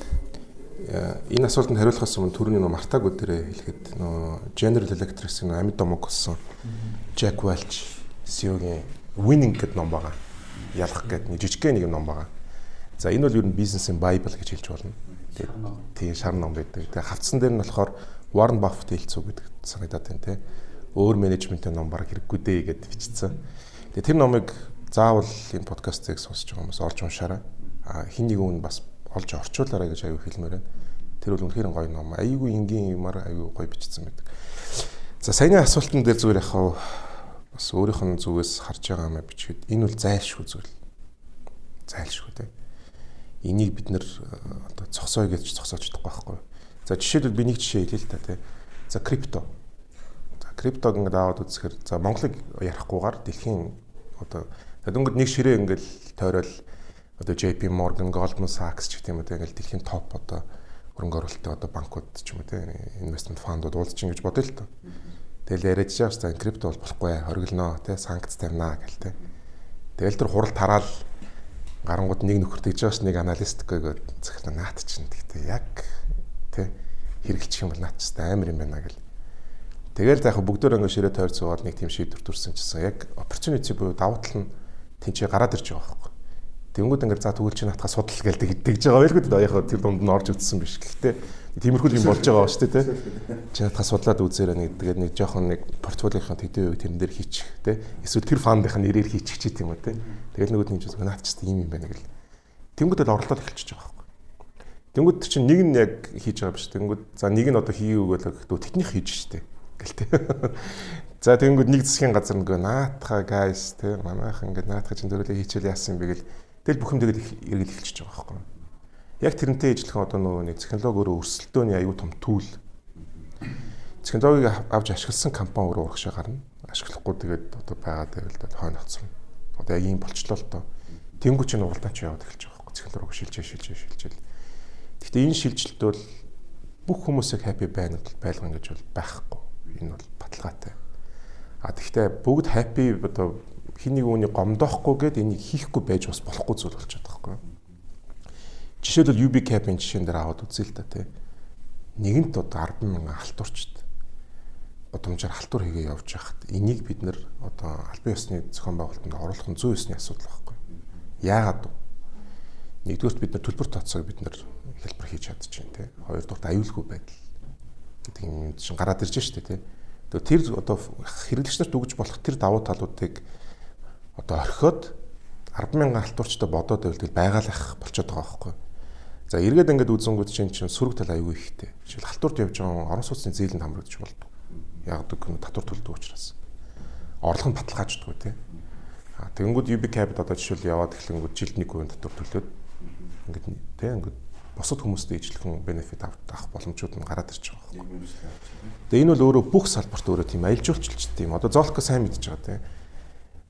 Энэ асуултанд хариулахаас өмнө түрүүний нөө Мартаг өдрөө хэлэхэд нөө General Electric-ийн амьд домог болсон Jack Welch CEO-гийн Winning гэдэг ном байгаа. Ялах гэдэг нэг жижигхэн нэг ном байгаа. За энэ бол ер нь бизнесийн Bible гэж хэлж болно. Тийм шар ном байдаг. Тэгээ хавцсан дээр нь болохоор Warren Buffett хэлцүү гэдэг санагдаад байна те. Өөр менежментийн ном баг хэрэггүй дээ гэд бичсэн. Тэгээ тэр номыг заавал энэ подкастыг сонсож байгаа хүмүүс олж уншаарай. А хин нэг хүн бас олж орчуулаарай гэж аюу хэлмээр байна. Тэр бол үнэхээр гоё ном. Аюугүй энгийн юмар аюу гоё бичсэн байдаг. За саяны асуултан дээр зүгээр яхав бас өөрийнх нь зүгээс харж байгаа юм бичгээд энэ бол зайлшгүй зүйл. Зайлшгүй те. Энийг бид нэр одоо зогсоё гэж зогсоож чадахгүй байхгүй. За жишээлбэл би нэг жишээ хэлье л та тий. За крипто. За криптог ингээд аваад үзэхээр за Монголыг ярихгүйгээр дэлхийн одоо дөнгөд нэг ширээ ингээд тойрол одоо JP Morgan, Goldman Sachs ч гэх юм уу тий ингээд дэлхийн топ одоо хөрөнгө оруулалтын одоо банкуд ч юм уу тий инвестмент фондууд уулзч ингэж бодъё л та. Тэгэл яриад байгаа шүү дээ. Крипто бол болохгүй хориглоно тий санкц тавина гэл тий. Тэгэл тэр хурал тараал гарангууд нэг нөхөр тэгж байгаа ш нэг аналист гэгээд захлаа наат чинь тэгтээ яг тий хэрэгэлчих юм бол наат ч амар юм байна гэл. Тэгэл за яг бүгдөө ингээ ширээ тойр зугаад нэг тийм шийдвэр төрсэн чийсэн яг opportunity буюу давуу тал нь тэнцээ гараад ирж байгаа байхгүй. Тэнгүүд ингээ за тэгвэл чи наатахаа судал гээл тэгж байгаа байлгүй дээ. Яг тэр дунд нь орж үзсэн биш. Гэхдээ тиймэрхүү юм болж байгаа ба шүү дээ, тэ. Чи наатахаа судлаад үзээрэй нэг тэгээд нэг жоохон нэг портфолиогийн тэдэн хувийг тэрэн дээр хийчих, тэ. Эсвэл тэр фандынх нь нэрээр хийчих чи тийм үү, тэ. Тэгэл нөгөөд нь чинь наад ч ийм юм байна гэл. Тэнгүүд л орлоод эхэлчихэж байгаа байхгүй. Тэнгүүд тэр чинь нэг нь яг хийж байгаа биш. Тэнгүүд за нэг нь одоо хийгээгүй л гэхдээ тэднийх хийж штэ гэл тэ. За тэнгүүд нэг засгийн газар нөгөө наатахаа guys тэ манайх ингээд наатахаа чинь дөрөлөө хийчихэл яасан юм бэ гэл. Тэгэл бүх юм тэгэл эргэл эхэлчихэж байгаа байхгүй. Яг тэрнтэй ижилхэн одоо нөгөө нэг технологи өөрөө өрсөлдөөний аюу том түүл. Технологиг авч ашигласан компани өөрөө урагшаа гарна. Ашиглахгүй тэгээд одоо байгаад байвал хойно хоцорно. Одоо яг ийм болчлоо л доо. Тэнгүү чинь уралдаан чи яваад эхэлж байгаа байхгүй. Технологи шилжээ. Гэхдээ энэ шилжилт бол бүх хүмүүсийг happy байна байлгана гэж бол байхгүй. Энэ бол баталгаатай. А тэгвэл бүгд happy одоо хин нэг үнийг гомдоохгүй гээд энийг хийхгүй байж бас болохгүй зүйл болчиход байгаа байхгүй юу. Жишээлбэл UB Cap-ийн жишээн дээр аваад үзье л да тий. Нэгэнт одоо 10,000 халтурчд гудамжаар халтур хийгээ явж байхад энийг бид нэр одоо албан ёсны зохион байгуулалтанд оруулах нь зүй ёсны асуудал байхгүй юу. Яагаад вэ? Нэгдүгээрт бид нар төлбөр тооцоог бид нар хэлбэр хийж чадчихээн тий. Хоёрдугаарт аюулгүй байдал гэдэг юм чинь гараад ирж штэ тий. Тэр одоо хэрэглэгч нарт өгж болох тэр давуу талуудыг одоо орхиод 10,000 халтурчтай бодоод байвал тэгэл байгаалах болчиход байгаа байхгүй. За эргээд ингээд үзэнгүүд чинь сөрөг тал аюу ихтэй. Жишээл халтурт явж байгаа орон сууцны зээлэнд хамрагдаж болдог. Яг гэвэл татвар төлдөг учраас. Орлого нь баталгааждаггүй тий. А тэгэнгүүт UB Capital одоо жишээл яваад эхлэнгүүд жилд 1% татвар төлөөд ингээд тий ингээд бусад хүмүүстэй ижилхэн бенефит авах боломжууд нь гараад ирж байгаа байхгүй. Тэгээ энэ бол өөрөө бүх салбарт өөрөө тийм аялал жуулчлалт тийм. Одоо Золко сайн мэдж байгаа тий.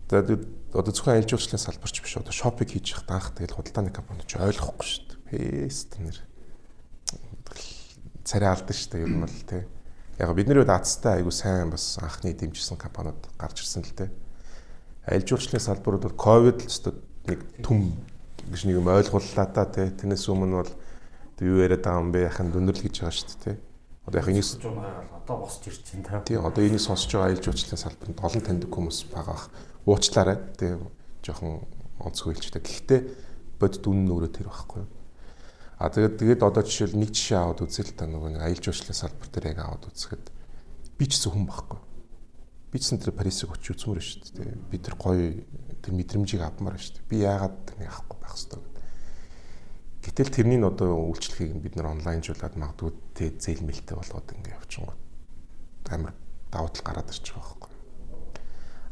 За одоо зөвхөн аялал жуулчлалын салбарч биш одоо шопинг хийж явах анх тэгэл худалдааны компани ч ойлгохгүй шүү дээ. Пэст нэр царай алдсан шүү дээ ер нь бол тий. Яг бидний хувьд азтай айгу сайн бас анхны дэмжсэн компаниуд гарч ирсэн л тий. Аялал жуулчлалын салбарууд бол ковид л өстө нэг түм гэж нэг юм ойлгууллаа та тий. Тэрнээс өмнө бол юу яриад байгаа юм бэ яхан дүнэрл гэж байгаа шүү дээ тий. Одоо яг энийг одоо босч ирж байна тий. Одоо энийг сонсож байгаа аялал жуулчлалын салбарт олон таньдаг хүмүүс байгаа. Уучлаарай тий. Жохон онцгой хэлчихтэй. Гэхдээ бодит үнэн нь өөрөө тэр байхгүй юу. А тэгээд одоо жишээл нэг жишээ аваад үзье л та нөгөө нэг аялал жуулчлалын салбар дээр яг аваад үзэхэд би ч гэсэн хүн байхгүй. Би ч гэсэн тэр Парисыг очиж үзмээр шүү дээ. Би тэр гоё тэр мэдрэмжийг авмаар шүү дээ. Би яагаад тэрнийг авахгүй байх ёстой гэдэг. Гэтэл тэрний нь одоо үйлчлэгийг бид нар онлайнжуулаад магадгүй тэ зээл мэлтэй болгоод ингээ явчихгоо. Амар давуу тал гараад ирчих байгаа байхгүй.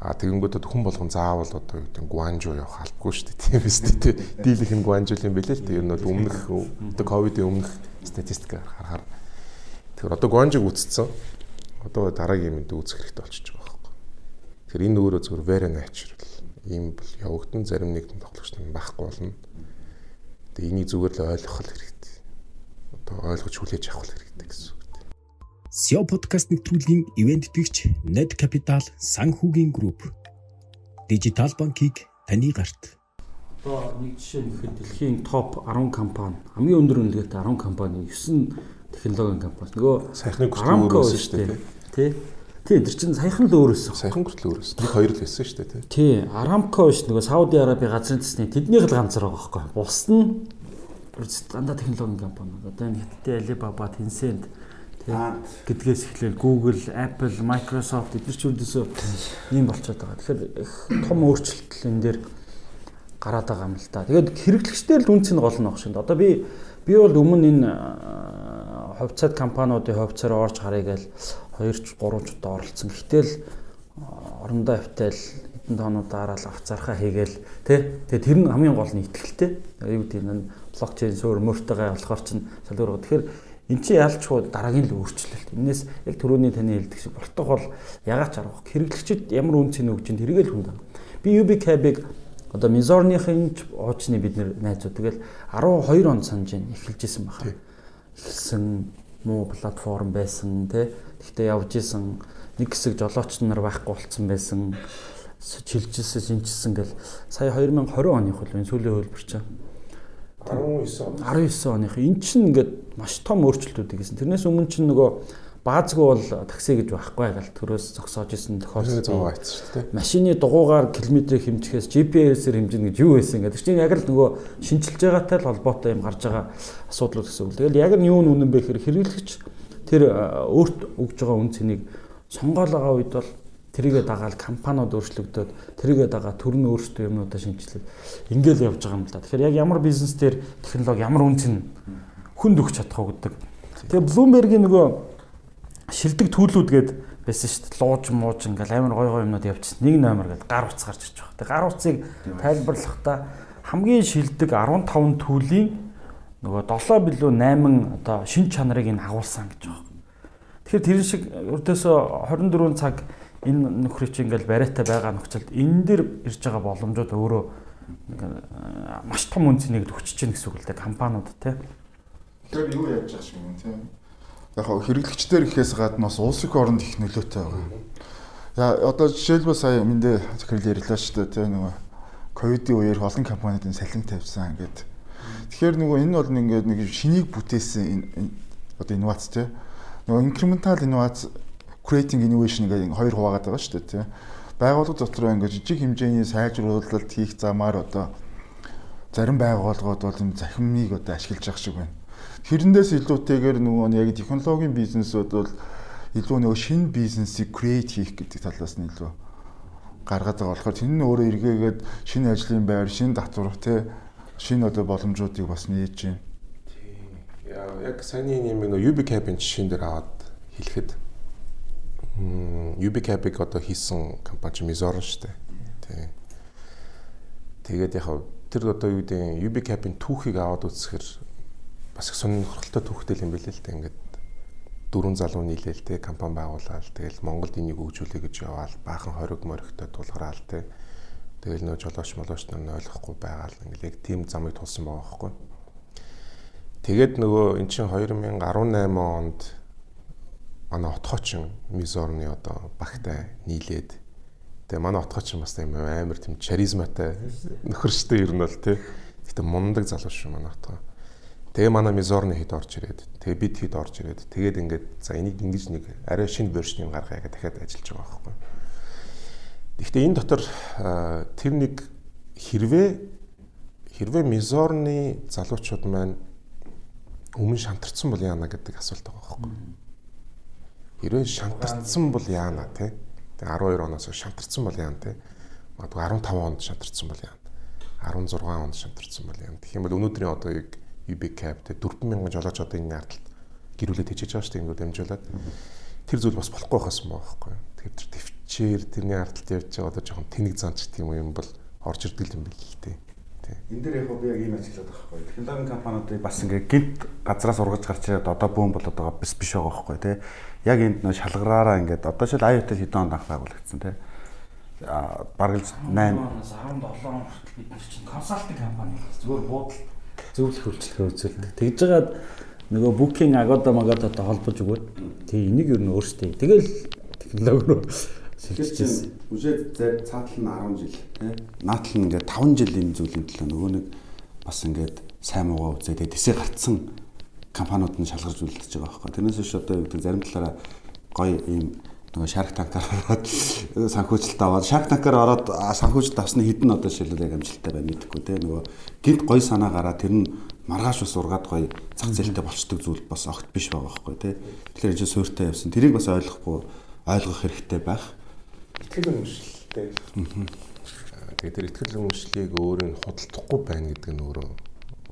А тэгэнгүүт хүн болгон заавал одоо юу гэдэг нь Гуанжуу явах албагүй шүү дээ. Тийм биз дээ. Дийлэх нь Гуанжуу юм билээ л дээ. Ер нь бол өмнөх одоо ковидын өмнөх статистик харахаар тэгэхээр одоо Гуанжууг үтцсэн. Одоо дараагийн юмд үүсэх хэрэгтэй болчихж байгаа байхгүй. Тэгэхээр энэ өөрөө зөвхөн very natural ийм бол явагдан зарим нэгэн тоглогч нар байхгүй болно. Тэгээ энийг зүгээр л ойлгох хэрэгтэй. Одоо ойлгож хүлээж авах хэрэгтэй гэсэн үг. SEO подкаст нэвтрүүлгийн ивент тэтгэгч Ned Capital санхүүгийн групп. Дижитал банкийг таны гарт. Одоо нэг жишээ нэхэд дэлхийн топ 10 компани, хамгийн өндөр үнэлгээтэй 10 компани 9 технологийн компани. Нөгөө саяхны хүртэл өөр байсан шүү дээ, тий. Тий, тэр чинь саяхан л өөр байсан. Саяхан хүртэл өөр байсан. Нэг хоёр л байсан шүү дээ, тий. Тий, Aramco биш нөгөө Сауди Арабийн газрын төсний тэднийх л ганцаар байгаа байхгүй. Бус нь дандаа технологийн компаниуд. Одоо энэ Хятадын Alibaba, Tencent гэдгээс эхлээл Google, Apple, Microsoft эдгээр ч үүдээсээ ийм болчиход байгаа. Тэгэхээр их том өөрчлөлт энэ дээр гараад байгаа юм л та. Тэгээд хэрэглэгчдэр л үнц нь гол нь баг шин. Одоо би бол өмнө энэ хувьцаат компаниудын хувьцаар орж харъя гээл 2 ч 3 ч удаа оролцсон. Гэтэл орондоо хавтайл хэдэн тоонууд дараал авцаархаа хийгээл тий. Тэгээд тэр нь хамгийн гол нь итгэлтэй. Юу гэдэг нь блокчейн суурь мөртэйгээ болохоор чинь шал өөр. Тэгэхээр эн чинь ялчгүй дараагийн л өөрчлөлт. Энээс яг түрүүний таны хэлдэг шиг болтох бол ягаад ч арга. Хэрэглэгчид ямар үн цэн өгч ин тэргээл хүнд. Би UB Cab-ыг одоо Мизорныхын хуучны бид нэр найзууд тэгэл 12 он санаж байна эхэлж исэн баха. Эхэлсэн муу платформ байсан тий. Тэгтээ явж исэн. Нэг хэсэг жолооч нар байхгүй болцсон байсан. Чилжилсэн, шинжилсэн гэл сая 2020 оных бол энэ сүүлийн хөлбөр чинь 19 оных эн чинь ингээд маш том өөрчлөлтүүдийг хийсэн. Тэрнээс өмнө чинь нөгөө баазгүй бол такси гэж байхгүй гал төрөөс зогсоож исэн тохиолдол шүү дээ. Машины дугуугаар километрийг хэмжихээс GPS-ээр хэмжинэ гэж юу байсан гэдэг чинь яг л нөгөө шинчилж байгаатай л холбоотой юм гарч байгаа асуудлууд гэсэн үг. Тэгэл яг нь юу нүнэн бэ гэхээр хэрэглэгч тэр өөрт өгж байгаа үн цэнийг сонгоол байгаа үед бол тэрийгэ дагаал компаниуд өөрчлөгдөд тэрийгэ дагаа төр нь өөрсдөө юмнуудаа шинжилээд ингээл явж байгаа юм л да. Тэгэхээр яг ямар бизнес дээр технологи ямар үн цэн хүнд өгч чадах уу гэдэг. Тэгээ Bloomberg-ийн нөгөө шилдэг төлүүд гээд байсан шүү дээ. Лууж мууж ингээл амар гой гой юмнууд явчихсан. Нэг номер гээд гар утас гарч ирж байгаа. Тэгээ гар утсыг тайлбарлахдаа хамгийн шилдэг 15 түүлийн нөгөө 7 билүү 8 одоо шин чанарыг нь агуулсан гэж байгаа. Тэгэхээр тэр шиг өрдөөсөө 24 цаг энэ нөхрийг чи ингээл бариатай байгаа нөхцөлд энэ дэр ирж байгаа боломжууд өөрөө маш том үн цэнийг өгч чинь гэсэн үг л дээ компаниуд тий. Тэгэхээр юу яаж байгаа шиг юм тий. Яг хэрэглэгчдэр гэхээс гадна бас улсын оронд их нөлөөтэй байгаа. Я одоо жишээлбэл сая мэндэ захирал ярьлаа шүү дээ тий нөгөө ковидын үеэр олон компаниудын салин тавьсан ингээд. Тэгэхээр нөгөө энэ бол ингээд нэг шинийг бүтээсэн одоо инновац тий. Нөгөө incremental инновац creating innovation гэдэг хоёр хуваагаад байгаа шүү дээ тий. Байгууллага дотор ингээд жижиг хэмжээний сайжруулалт хийх замаар одоо зарим байгууллагууд бол юм захимыг одоо ашиглаж байгаа шиг байна. Тэрэндээс илүүтэйгээр нөгөө яг технологийн бизнесүүд бол илүү нөгөө шинэ бизнесийг create хийх гэдэг талаас нь илүү гаргаад байгаа болохоор тэр нь өөрөө эргээгээд шинэ ажлын байр, шинэ татвар тий шинэ одоо боломжуудыг бас нээж байна. Тий. Яг саяны юм нөгөө UbiCab-ын жишээн дээр аваад хэлэхэд UbiCab-ыг одоо хийсэн компани чи Mizor шүү дээ. Тий. Тэгээд яг тэр одоо юу гэдэг UbiCab-ын түүхийг аваад үзэхэр бас их сонирхолтой түүхтэй юм билээ л дээ. Ингээд дөрвөн залуу нийлээл те компани байгуулаад тэгэл Монголд энийг хөгжүүлэе гэж яваал баахан хориг моригтой тулгараал те. Тэгэл нөө жолооч молооч нар ойлгохгүй байгаал ингээл яг тийм замыг тулсан байгаа байхгүй. Тэгээд нөгөө эн чинь 2018 онд манай отгоочин Мизорны одоо багтай нийлээд тэгээ манай отгоочин бас тийм амар тийм чаризматай нөхөр штэ ер нь бол те. Гэтэ мундаг залуу шүү манай отгоо. Тэгээ манай Мизорны хэд орж ирээд, тэгээ бид хэд орж ирээд, тэгээд ингээд за энийг ингэж нэг арай шинэ вершнийг гаргая гэж дахиад ажиллаж байгаа байхгүй. Гэхдээ энэ дотор тэр нэг хэрвээ Мизорны залуучууд маань өмнө шантарсан бол яана гэдэг асуулт байгаа байхгүй. Хэрвээ шантарсан бол яана те. Тэгээ 12 оноос шантарсан бол яана те. Магадгүй 15 онд шантарсан бол яана. 16 онд шантарсан бол яана. Тэгэх юм бол өнөөдрийн одоо яг UbiCab те 4000 жолооч одоо энэ ардталд гэрүүлээд хичээж байгаа шүү дээ ингээд дамжуулаад тэр зүйл бас болохгүй байхаас юм байхгүй. Тэгэхээр тэр төвчээр тэрний ардталд явж байгаа одоо жоохон тэнэг зан ч гэх юм бол орж ирдэг юм байл л дээ. Тэ. Энэ дээр яг би яг ийм ажиглаад байгаа байхгүй. Технологийн компаниудыг бас ингээд гинт газраас ургаж гарч ирээд одоо бүүн болоод байгаа биш байгаа байхгүй тий. Яг энд нөө шалгараараа ингээд одоо шил IoT хэдэн онд анх байгуулагдсан тий. Бараг л 8 17 он хүртэл бид нар чинь консалтинг компани зүгээр буудал зөвлөх үйлчлэгээ үзүүлдэг. Тэгж жагаад нөгөө Booking Agoda Magoda-тай холбож өгөөд тий энийг ер нь өөрсдөө. Тэгэл технологи руу шилжижсэн. Үшээ цаатал нь 10 жил тий. Наатал нь ингээд 5 жил энэ зүйлийн төлөө нөгөө нэг бас ингээд сайн муугаа үзээ тэгээ тэсээ гарцсан компаниуд нь шалгарч үлдэж байгаа байхгүй. Тэрнээс биш одоо юу гэдэг зарим талаараа гоё ийм нөгөө Shark Tank-аар ороод санхүүжилт аваад Shark Tank-аар ороод санхүүжилт авсны хэдэн одоо жишээлбэл яг амжилттай байна мэдэхгүй те нөгөө гинт гоё санаа гараа тэр нь маргааш бас ургаад гоё зах зээлтэй болчдөг зүйл бас огт биш байгаа байхгүй те. Тэгэхээр энэ чинь суурьтай явсан. Тэрийг бас ойлгохгүй ойлгох хэрэгтэй байх. Итгэл үнэмшилтэй. Тэгээд тэр итгэл үнэмшлийг өөрөө нь худалдахгүй байна гэдэг нь өөрөө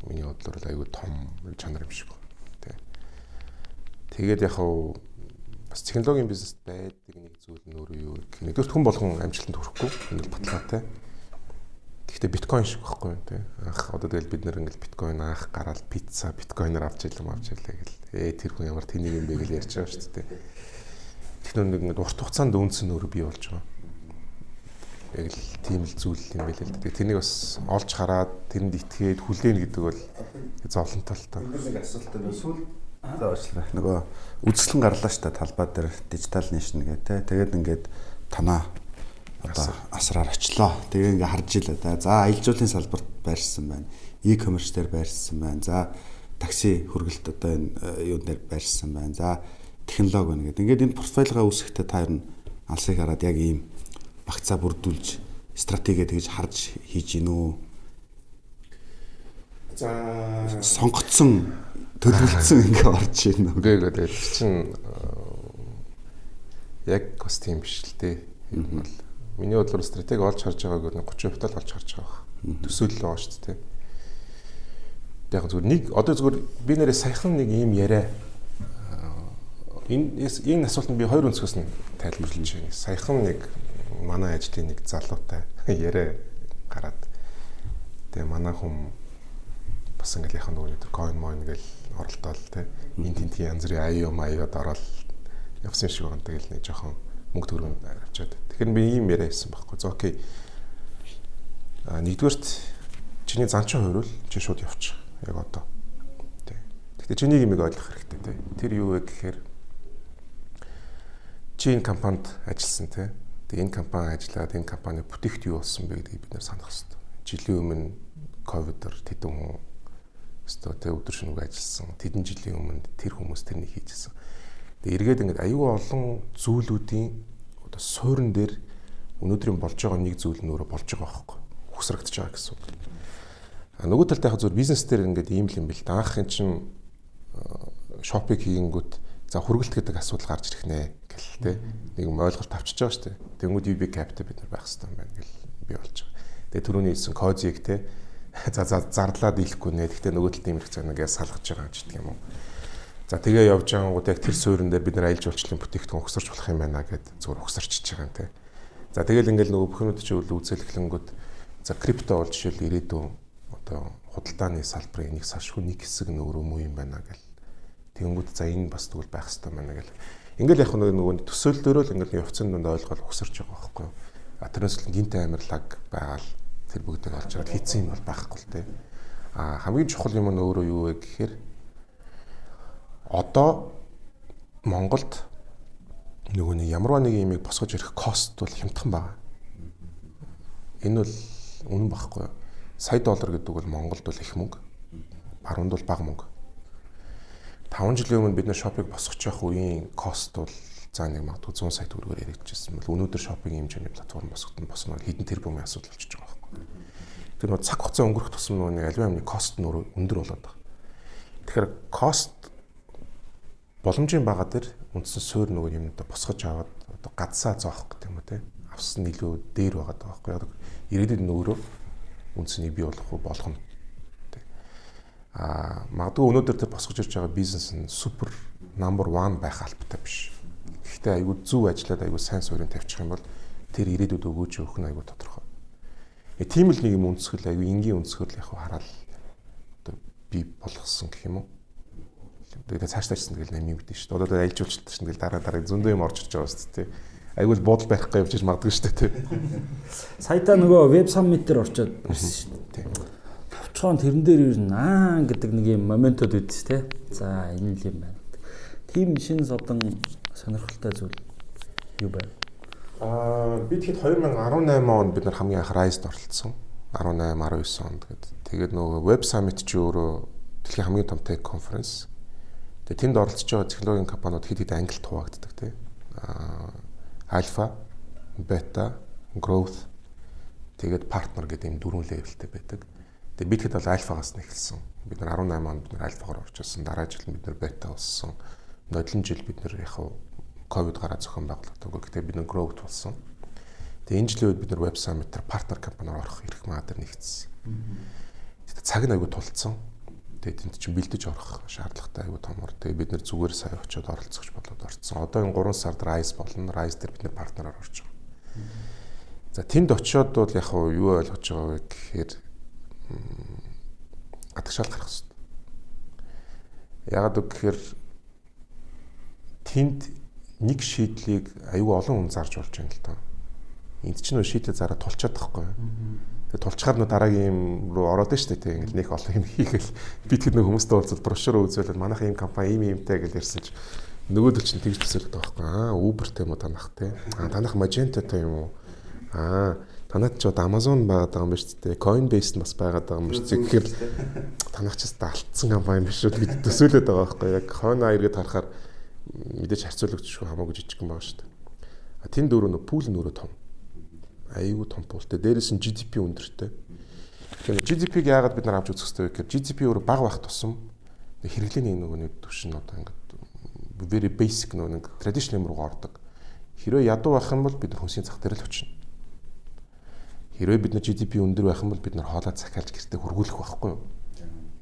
миний бодлоор л айгүй том чанар юм шиг байна те. Тэгээд яг хав бас технологийн бизнест байдаг нэг зүйл нь өөрөө юу гэх нэгдүгээр хүн болгон амжилтанд хүрэхгүй энэ бол баталгаатай. Гэхдээ биткойн шиг байхгүй юу те. Анх одоо тэгэл бид нэр ингээл биткойн анх гараал пицца биткойноор авч ийлээ гэл. Тэр хүн ямар тэнийг юм бэ гэж ярьж байгаа шүү дээ. Тэгэхээр нэг ингээд урт хугацаанд үнс нь өөрөө бий болж байгаа. Яг л тийм л зүйл юм байл л дээ. Тэгээ тэрнийг бас олж хараад тэрэнд итгээд хүлээн гэдэг бол зовлонтой л тоо. Энэ нэг асуулт байна. Сүүл За уучлаарай. Нөгөө үзэсгэлэн гарлаа шүү дээ талбай дээр Digital Nation гэх те. Тэгээд ингээд танаа одоо асраар очлоо. Тэгээ ингээ харж илээ да. За, аялал жуулын салбарт байрсан байна. E-commerce дээр байрсан байна. За, такси хүргэлт одоо энэ юун дээр байрсан байна. За, технологи байна гэдэг. Ингээд энэ портфолиогоо үүсгэхдээ та ер нь алсыг хараад яг ийм багцаа бүрдүүлж, стратеги тэгж харж хийж гин үү? За, сонгоцсон, төлөвлөсөн ингээ орж ийн үү? Үгүй ээ, тэр чинь яг бас тийм биш л дээ. Ер нь бол миний бодлоор стратеги олж харж байгааг нь 30% тал олж харж байгаа. Төсөөлөл байгаа шүү дээ. Яг зүгээр нэг одоо зүгээр би нэрээ саяхан нэг ийм яриа, энэ асуултанд би хоёр өнцгөөс нь тайлбарлаж байна. Саяхан нэг манай ажлын нэг залуутай яриа гараад, тэгээ манай хүн бас ингээл яхан нөгөө нэг coin moin гэл оролдоол те, энэ тентгийн янз бүрийн аяа маяад ороод явсан шиг байгаа. Тэгэл нэг жоохон мөнгө төгрөг авчаад. Тэгэхээр би ийм яриа хийсэн байхгүй. За, okay. А нэгдүгээрт чиний зан чинь хувирвал чи шууд явчих. Яг одоо. Тэ. Гэхдээ чиний юмыг ойлгох хэрэгтэй тэ. Тэр юу вэ гэхээр чи энэ компанид ажилласан тэ. Тэгээ энэ компани ажиллаад энэ компани бүтээгт юу болсон бэ гэдгийг бид нар санах хэрэгтэй. Жилийн өмнө ковидор тэдэн хүн өстөө тэ өдөр шөнөгүй ажилласан. Тэдэн жилийн өмнө тэр хүмүүс тэрнийг хийжсэн. Тэгээ эргээд ингээд аюу олон зүйлүүдийн одоо суурин дээр өнөөдрийн болж байгаа нэг зүйл нь өөрөө болж байгаа байхгүй. Ухсрагдаж байгаа гэсэн үг. А нөгөө талд яг зөв бизнес дээр ингээд ийм л юм бил. Анх эн чин шопинг хийнгүүт за хүргэлт гэдэг асуудал гарч ирэх нэ гэл тэ. Нэг юм ойлголт авчиж байгаа шүү дээ. Тэнгүүд UB Capital бид нар байх хэрэгтэй юм байна гэл би болж байгаа. Тэгээ түрүүний хэлсэн Козиг те, за зарлаад ийлэхгүй нэ. Гэхдээ нөгөө талд ийм хэрэг цаа нэгээ салгаж байгаа ч гэдэг юм уу. За, тэгээ явж байгангууд яг тэр суурин дээр бид нар аялал жуулчлалын бүтээгдэхүүн угсарч болох юм байна гэд зүгээр угсарчиж байгаа юм те. За, тэгэл ингээл нөгөө бүх юмуд чи үл үзэл эхлэнгүүд за крипто бол жишээл ирээдүйн одоо худалдааны салбарын нэг салшгүй нэг хэсэг нь өөрөө муу юм байна гэл. Тэнгүүд за энэ бас тэгвэл байх хэрэгтэй байна гэл. Ингээл яг нөгөө төсөөллөөрөө л ингээл явцын дунд ойлгол угсарч байгаа байхгүй юу. А тэрнээс л гинт амар лаг байгаал тэр бүгдийг олж аваад хийцэн юм бол байхгүй л те. А хамгийн чухал юм нь өөрөө юу вэ гэхээр одоо Монголд нөгөө нэг ямарваа нэг юмыг босгож ирэх cost бол хямдхан байгаа. Энэ бол үнэн багхгүй юу? Сая доллар гэдэг бол Монголд бол их мөнгө. Баруунд бол бага мөнгө. 5 жилийн өмнө бид нар Shopee-г босгож явах үеийн cost бол за нэг магадгүй 100 сая төгрөгөөр яригдчихсэн бол өнөөдөр Shopee-гийн хэмжээний платформ босгох нь босно хэдэн тэрбумын асуудал болчихж байгаа байхгүй. Тэр нөгөө цаг хугацаа өнгөрөх тусам нөгөө нэг аливаа юмны cost нь өндөр болоод байгаа. Тэгэхээр cost боломжийн байгаа дээр үндсэн суурь нөгөө юмнуудаа босгож аваад одоо гадсаа зоох гэдэг юм уу те, авсан нь илүү дээр байгаа даа байхгүй яг ирээдүйд нь өөрөө үндсэнийг бий болох уу болгоно. А магадгүй өнөөдөр тэр босгож ирж байгаа бизнес нь супер number 1 байх албатай биш. Гэхдээ айгүй зөв ажиллаад, айгүй сайн суурийг тавьчих юм бол тэр ирээдүйд өгөөж өгөх нь айгүй тодорхой. Тийм л нэг юм өнцгөл, айгүй энгийн өнцгөл яг хараад одоо бий болгосон гэх юм уу. Тэгээд цааш таашсан тэгэл намын мэдэн шүү дээ. Одоо аялал жуулчлалт чинь тэгэл дараа дараа зөндөө юм орж ирж байгаа шүү дээ. Айгүй л буудал барих гэж явж иж магадгүй шүү дээ. Саяда нөгөө Web Summit дээр орчоод ирсэн шүү дээ. Товчхон тэрэн дээр ер нь аа гэдэг нэг юм моментод үүдс те. За, энэ л юм байна. Тийм шин содон сонирхолтой зүйл юу байв? Аа, би тэгэхэд 2018 онд бид нар хамгийн анх Rise-д оролцсон. 18 19 онд гэдэг. Тэгээд нөгөө Web Summit чи өөрөө дэлхийн хамгийн том tech conference. Тэгээд тэнд оролцож байгаа технологийн компаниуд хэд хэд ангилд хуваагддаг тий. Аа, alpha, beta, growth, тэгээд partner гэдэг ийм дөрвөн level тэй байдаг. Тэгээд бид хэд бол альфагаас нь эхэлсэн. Бид нар 18 онд бид нар альфагаар орчихсон. Дараа жил бид нар бета болсон. Нодлон жил бид нар яг ковид гараа зохион байгуулагдаагүй. Гэхдээ бид нар growth болсон. Тэгээ энэ жилийн үед бид нар Web Summit-аар partner компаниар орох эрх магадлал нэгдсэн. Тэгээд цаг нь айгүй тулцсан. Тэгээд тэнд чинь бэлдэж орох шаардлагатай айгүй томор. Тэгээд бид нар зүгээр сая очиод оролцогч болоод орцсон. Одоо энэ 3 сард Rise болно. Rise дээр бид нар partner аар орж байгаа. За, тэнд очиод бол яг юу ойлгож байгаа вэ гэхээр гадагшаал гарах хэрэгтэй. Яагаад үг гэхээр тэнд нэг шийдлийг аюу олон хүн зарж болж байна л даа. Энд чинь нөө шийдлээ зараа тулчаад байхгүй. Тэгээ тулчхаар нөө дараагийн юм руу ороод штэ тий ингээл нэг олон юм хийгээл би тэр нөх хүмүүстэй уулзаад брошюр үзүүлээд манайх ийм компани ийм иймтэй гэж ярьсан чи нөгөөдөл чинь тэгж төсөөлөд байгаа байхгүй. Аа Uber-тэй юм уу танах тий. Аа танах Magento-тай юм уу? Аа танад ч одоо Amazon байгаад байгаа юм биш үү? Coinbase нь бас байгаад байгаа юм биш үү? Тэгэхээр танах ч өстө алдсан компани биш үү гэж төсөөлөд байгаа байхгүй. Яг хойноо эргээд харахаар мэдээж харьцуулагдчихгүй хамаагүй жижигхэн байгаа шүү дээ. А тэнд өөрөө нөө пул нь өөрөө том. Айгүй том пултай. Дээрээс нь GDP өндөртэй. Тэгэхээр GDP-г яагаад бид нар авч үзэх хэрэгтэй вэ гэхээр GDP өөрөө бага байх тусам хэрэглээний нөгөө нэг түвшин одоо ингээд very basic нөгөө нэг traditional юм руу ордог. Хэрвээ ядуу байх юм бол бид нар хүнсийн зах дээр л очино. Хэрвээ бид нар GDP өндөр байх юм бол бид нар хоолой захиалж гэртээ хөргүүлэх байхгүй юу?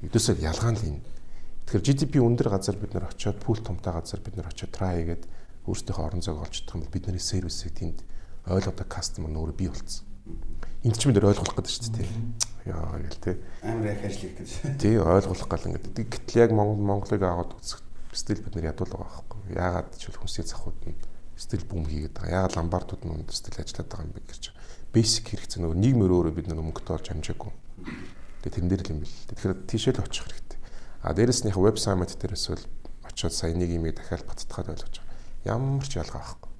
Ердөөсөө ялгаа нь л энэ. Тэгэхээр GDP өндөр газар бид нар очиод pool томтой газар бид нар очиод try хийгээд өөрсдийнхөө орон зайг олж чадах юм бол бидний сервисийг тэнд ойлгодог customer нь өөрөө бий болцсон. Энд ч бид нар ойлгох гэдэг шүү дээ. Яа гэл тий. Амар их ажил хийх гэж. Тий, ойлгох гал ингээд. Гэтэл яг Монголыг аваад үзэх still бид нар ядуул байгаа байхгүй. Яагаад ч бол хүнсний захууд нь still boom хийгээд байгаа. Яагаад ламбардууд нь still ажиллаад байгаа юм бэ гэж basic хэрэгцээ нөгөө нийгмээр өөрөө бид нар мөнгөтэй болж амжаагүй. Тэгээ тэрэн дээр л юм бэл. Тэгэхээр тийшээ л очих хэрэгтэй. А дээрэс нь яг Web Summit дээрээс бол очиод сая нэг юмыг дахиад баттгаад ойлгож байгаа. Ямар ч ялгаа байхгүй.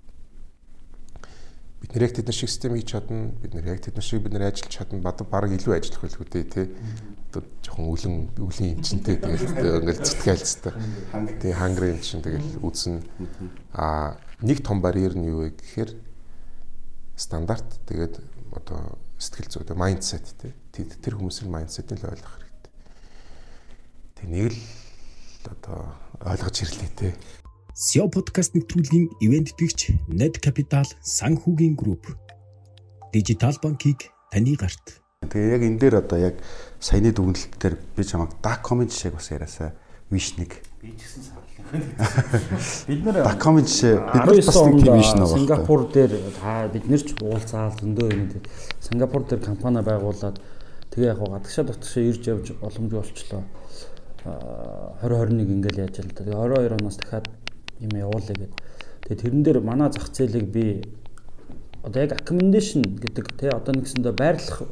Бид нэр яг тэдний шиг систем хийж чадна. Бид нэр яг тэдний шиг бид нар ажиллаж чадна. Бараг илүү ажиллах байлгүй дээ тий. Одоо жоохон өлөн өвлийн юм чинь тий. Тэгэл ингээл зүтгэлцтэй. Тий, хангар юм чинь тэгэл үзнэ. А нэг том барьер нь юу вэ гэхээр стандарт, тэгээд одоо сэтгэл зүй, mindset тий. Тэр хүмүүсийн mindset-ийг л ойлгох хэрэгтэй. Тэг нэг л одоо ойлгож ирлээ те. SEO подкаст нэвтрүүлгийн ивээн тэтгэгч Ned Capital санхүүгийн групп. Дижитал банкийг таны гарт. Тэгээ яг энэ дээр одоо яг саяны дүгнэлт дээр би чамайг Dacom-ын жишээг бас яриасаа. Wish 1. Би ч гэсэн санал нэг. Бид нар Dacom-ын жишээ бид нар бас нэг тийм vision байгаа. Сингапур дээр бид нар ч уулзаал зөндөө юм дээр Сингапур дээр компани байгуулад тэгээ яг гадагшаа дотгошоо ирж явж боломжгүй болчлоо. 2021 ингээл яаж л да. Тэгээ 22 оноос дахиад юм явуулъя гэд. Тэгээ тэрэн дээр манай зах зээлийг би одоо яг accommodation гэдэг тий одоо нэгсэндээ байрлах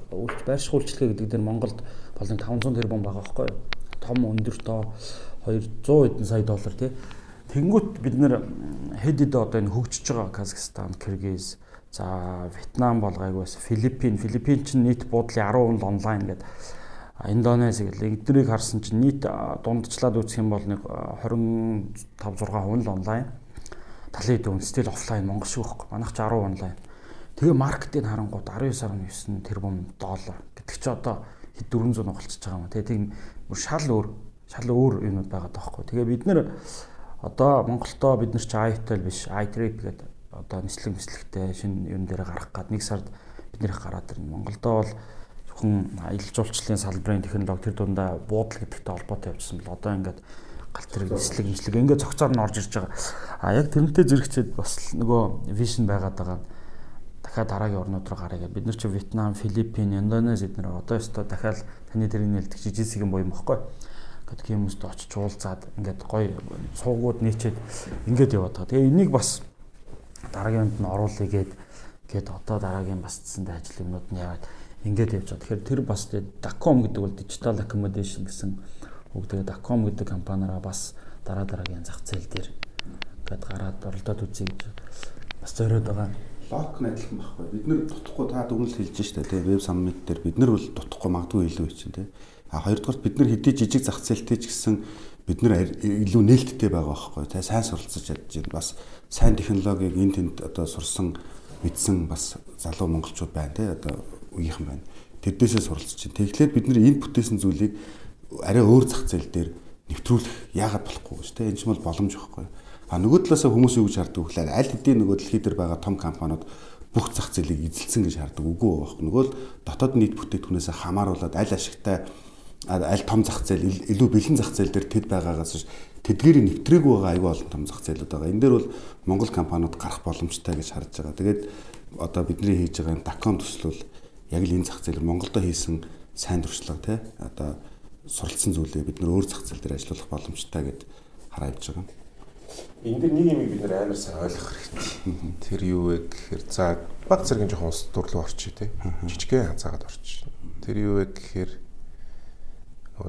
байрших үйлчилгээ гэдэг дээр Монголд болон 500 тэрбум байгаа байхгүй юу? Том өндөр тоо 200 хэдэн сая доллар тий. Тэнгүүт бид нэр хэд хэд одоо энэ хөгжиж байгаа Казахстан, Киргиз, за Вьетнам бол гайгүй байсан. Филиппин, Филиппин чинь нийт буудлын 10% л онлайн гэдэг. Индонез гэл эднэрийг харсан чинь нийт дундчлаад үзэх юм бол нэг 25 6% л онлайн. Талын хэд үнэстэл офлайн Монгол шиг байхгүй. Манайх ч 10 онлайн. Тэгээ маркетинг харангууд 19.9 тэрбум доллар гэдэг чи одоо хэд 400 болчихж байгаа юм. Тэгээ тийм шал өөр юмнууд байгаа даахгүй. Тэгээ бид нэр одоо Монголдоо бид нар чи iHotel биш, iTrip гэдэг одоо нислэг мэслэгтэй шинэ юм дээр гарах гад нэг сард бид нэр их гараад ирнэ. Монголдоо бол зөвхөн аялал жуулчлалын салбарын технологи тэр дундаа буудал гэдэгтэй холбоотой явжсан бол одоо ингээд галт тэрэг нислэг мэслэг ингээд цогцоор нь орж ирж байгаа. А яг тэрнтэй зэрэгцээд бас нөгөө vision байгаад байгаа. Дахиад дараагийн орнууд руу гараа гэдэг. Бид нар чи Вьетнам, Филиппин, Индонез эднэр одоо өстө дахиад таны тэрийг нэлдэг чи жисэг юм боём бохгүй гэдэг хүмүүст очиж уулзаад ингээд гоё суугууд нийчээд ингээд яваад байгаа. Тэгээ энийг бас дараагийн юмд нь оруулъя гээд одоо дараагийн бас цэсэндээ ажил юмнууд нь яваад ингээд явж байгаа. Тэгэхээр тэр бас Dacom гэдэг бол digital accommodation гэсэн үг. Тэгээ Dacom гэдэг компаниараа бас дараа дараагийн зах зээл дээр ингээд гараад оролдоод үзье гэж бас зориод байгаа. Лог нь адилхан байхгүй. Бид нэр дутхгүй та дүгнэлт хэлж штэ тий. Web Summit дээр бид нар бол дутхгүй магадгүй илүү чинь тий. А хоёрдугаар бид нар хэдий жижиг зах зээлтэй ч гэсэн бид нар илүү нээлттэй байгаа байхгүй. Тэ сайн суралцаж чадж байна. Бас сайн технологиг энэ тэнд одоо сурсан мэдсэн бас залуу монголчууд байна тий. Одоо үеийнхэн байна. Тэднээсээ суралцж байна. Тэгэхээр бид нар энэ бүтээсэн зүйлийг арай өөр зах зээл дээр нэвтрүүлэх яагаад болохгүй гэж тий. Энэ ч бол боломж байхгүй. А нөгөө талаасаа хүмүүс юу гэж хардаг вэ гэхээр аль хэдийн нөгөө дэлхий дээр байгаа том компаниуд бүх зах зээлийг эзэлсэн гэж хардаг. Үгүй байхгүй. Нөгөө л дотоод нийт бүтээгдэхүүнээсээ хамааруулаад аль ашигтай аль том зах зээл илүү бэлэн зах зээл дээр тэд байгаагаас биш тэдгээрийг нэвтрээгүй байгаа аюул олон том зах зээлүүд байгаа. Энэ дээр бол Монгол компаниуд гарах боломжтой гэж харж байгаа. Тэгээд одоо бидний хийж байгаа энэ Dacom төсөл бол яг л энэ зах зээл Монголдо хийсэн сайн туршлага тий одоо суралцсан зүйлээ бид нөр өөр зах зээл дээр ажиллах боломжтой гэд хараа явж байгаа. Энэ дэр нэг юм бид нэр амар сайн ойлгох хэрэгтэй. Тэр юу вэ гэхээр за баг зэргийн жоохон улс төр рүү орчих тий. Жижигхэн хазаагаад орчих. Тэр юу вэ гэхээр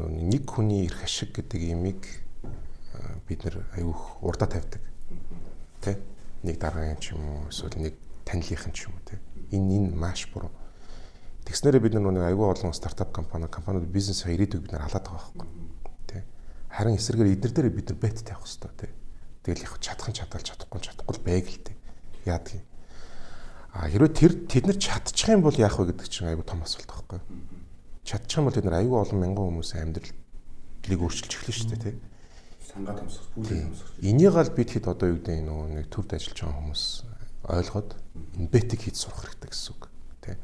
нэг хүний эрх ашиг гэдэг имийг бид нэр аюух урдаа тавьдаг. Тэ? Нэг дараагийн ч юм уу эсвэл нэг танилынхан ч юм уу тэ. Энэ маш буруу. Тэгснээрээ бид нар нэг аюу олон стартап компаниуд бизнес ирээдүйг бид нар алаад байгаа байхгүй. Тэ? Харин эсрэгээр эднэр дээр бид нар бет тавих хэрэгтэй тэ. Тэгэл яг чадах нь чадвал чадахгүй чадахгүй л байг л тэ. Яадаг юм. А хэрвээ тэр тэд нар чадчих юм бол яах вэ гэдэг чинь аюу том асуулт байхгүй. Чадчих юм бол тэд нар аюу олон мянган хүмүүсийн амьдралыг өөрчилж эхэлнэ шүү дээ тэ. Сангаа томсгох, бүлэг томсгох. Энийг л бид хэд одоо юу гэдэг нөгөө нэг төрд ажиллаж байгаа хүмүүс ойлгоод энэ бетиг хийж сурах хэрэгтэй гэсэн үг тий.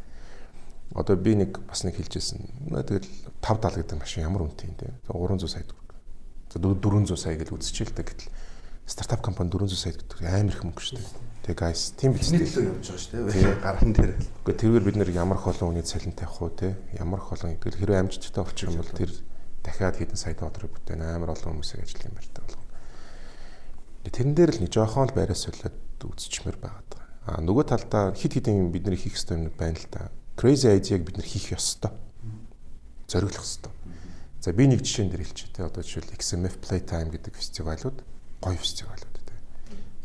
Одоо би нэг бас нэг хэлжсэн. Тэгэл 570 гэдэг машин ямар үнэтэй юм те. 300 сая төгрөг. За 400 сая гэж үзчихээ л дээ. Гэтэл стартап компани 400 сая гэдэг амар их мөнгө шүү дээ. Тэг guys, тийм биз дээ. Илүү явж байгаа шүү дээ. Гаран дээр. Үгүй тэргээр бид нэр ямар их олон хүний цалин тавих уу те. Ямар их олон тэгэл хэрвээ амжилттай болчих юм бол тэр дахиад хэдэн сая долларыг бүтээн амар олон хүмүүсийг ажил юм барьтай болгоно. Тэрэн дээр л нэг жоохон л байраас солиод үзчихмээр байгаад байгаа. А нөгөө талдаа хид хидэн бид нар хийх ёстой юм байна л да. Crazy idea-г бид нар хийх ёстой. Зориглох ёстой. За би нэг жишээн дээр хэлчихье те. Одоо жишээл XMF Playtime гэдэг фестивалууд гоё фестивалууд те.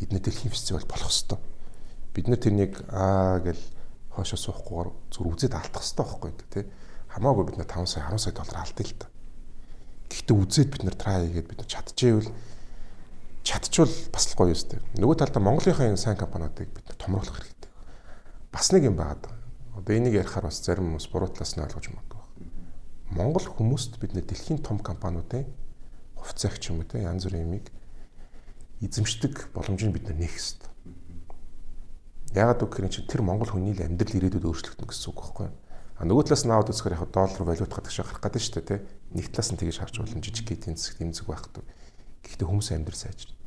Эдний дэлхийн фестивал болох ёстой. Бид нар тэрнийг аа гэл хоошоо суухгүйгээр зүр үзээд алдах ёстой байхгүй те. Хамаагүй бид нар 5 сая 10 сая доллар алдъя л та. Гэхдээ үзээд бид нар try хийгээд бид нар чадчихвэл чадчвал бас л гоё юустэй. Нөгөө талдаа Монголынхаа энэ сайн компаниудыг бид нар томруулах хэрэгтэй. Бас нэг юм байгаа даа. Одоо энийг ярихаар бас зарим хүмүүс буруу талаас нь ойлгож магадгүй байна. Монгол хүмүүст бид нэр дэлхийн том компаниудын хувьцаах ч юм уу те янз бүрийн юмыг эзэмшдэг боломжийг бид нар нээх ёстой. Яагаад гэвэл чинь тэр монгол хүний л амьдрал ирээдүйд өөрчлөгдөнө гэсэн үг байхгүй юу? А нөгөө талаас нь аваад үзэхээр яг доллар валют гадагшаа гарах гэдэг шүү дээ те. Нэг талаас нь тэгж харж болно жижиг эдийн засагт эмзэг байхгүй. Гэхдээ хүмүүсийн амьдрал сайжирна.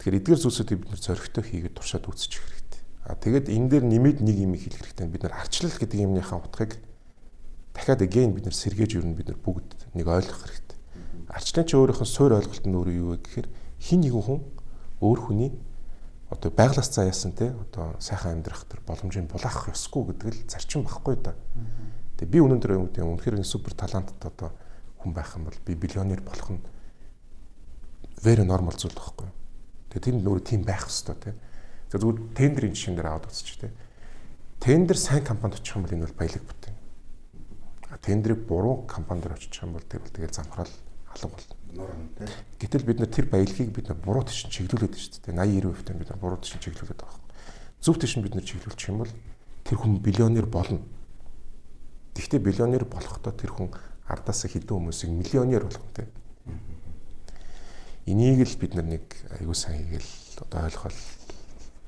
Тэгэхээр эдгээр зүйлсүүдийг бид нэр зоригтой хийгээд туршаад үзчих хэрэгтэй. А тэгээд энэ дээр нэмээд нэг юм хэлэх хэрэгтэй. Бид нар арчлал гэдэг юмныхаа утгыг дахиад again бид нар сэргээж юу бид нар бүгд нэг ойлгох хэрэгтэй. Арчлалын чи өөрийнх нь суурь ойлголт нь өөрөө юу вэ гэхээр хин нэгэн хүн өөр хүний одоо байглаас заяасан те одоо сайхан амьдрах тэр боломжийг булаах ёсгүй гэдэг л зарчим багхгүй да. Тэгээ би өнөөдөр юм гэдэг үнэхээр нэг супер таланттай одоо хүн байх юм бол би биллионер болох нь very normal зүйл байхгүй. Тэгээ тэр нь өөрөө тийм байх ёстой те. За зүгээр тендерийн жишээн дээр аваад үзчих те. Тендер сайн компанид очих юм бол энэ бол баялаг бүтээн. А тендерийг буруу компани дээр очих юм бол тэр бол тэгэл замхраал алга болно. Гэтэл бид нар тэр баялагийг бид нар буруу тийш чиглүүлээд байна шүү дээ. 80 90% бид нар буруу тийш чиглүүлээд байгаа байхгүй. Зөв тийш бид нар чиглүүлчих юм бол тэр хүн биллионер болно. Гэхдээ биллионер болохдоо тэр хүн ардаасаа хэдэн хүмүүсийг миллионер болгоно те. Энийг л бид нар нэг аягүй сайн хийгээл одоо ойлгол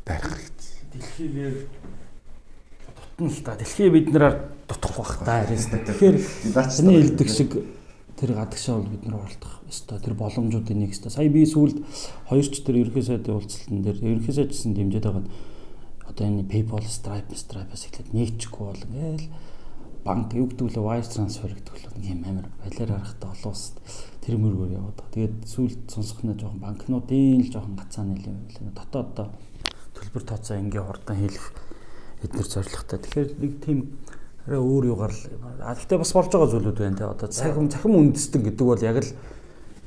дайрах хэрэгтэй. Дэлхийгээр дутна л та. Дэлхий бид нараар дутахгүй бах та яриас. Тэгэхээр таны хэлдэг шиг тэр гадагшаа бол бид нар оролдох ёстой. Тэр боломжуудыг нэг ёстой. Сая би сүүлд хоёр ч тэр ерөнхий сайдын уулзалтан дээр ерөнхий сайдсэн дэмжиж байгаа нь одоо энэ PayPal, Stripe-аас эхлээд нэгчгүй бол ингээл банк юу гэдэг лээ wire transfer гэдэг л нэг юм амар балиар харахтай олон улсад тэр мөргөөр яваад байгаа. Тэгээд сүүлд сонсох нь жоохон банкнуудын л жоохон гацаа нийл юм лээ. Дотооддоо төлбөр тооцоо ингээ хурдан хийлэх эднэр зорилготой. Тэгэхээр нэг тийм арай өөр юугаар л а гэхдээ бас болж байгаа зүйлүүд байна те. Одоо цахим үндэстэн гэдэг бол яг л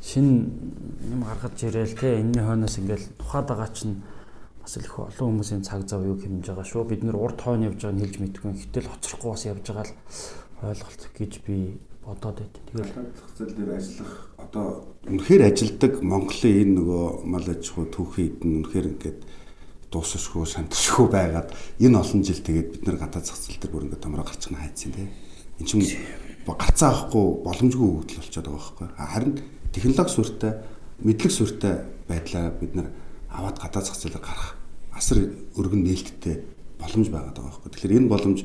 шинэ юм гаргаж ирээл те. Энэний хойноос ингээл тухайд байгаа чинь бас л их олон хүмүүсийн цаг зав юу хэмжиж байгаа шүү. Бид нэр урд хойно явж байгааг нь хэлж мэдэхгүй. Гэтэл хоцрохгүй бас явж байгаа л ойлголт гэж би бодоод байт. Тэгэл зах зээл дээр ажиллах одоо үнэхээр ажилдаг Монголын энэ нөгөө мал аж ахуй түүхийн эд нь үнэхээр ингээд дуусшгүй шантаршгүй байгаад энэ олон жил тэгээд бид нар гадаад зах зээл дээр бүр ингээд томроо гарчих нь хайцсан тий. Энд чинь гарцаа авахгүй боломжгүй өгдөл болчиход байгаа байхгүй. Харин технологи сүртэй, мэдлэг сүртэй байдлаараа бид нар аваад гадаад зах зээлээр гарах асар өргөн нээлттэй боломж байгаад байгаа байхгүй. Тэгэхээр энэ боломж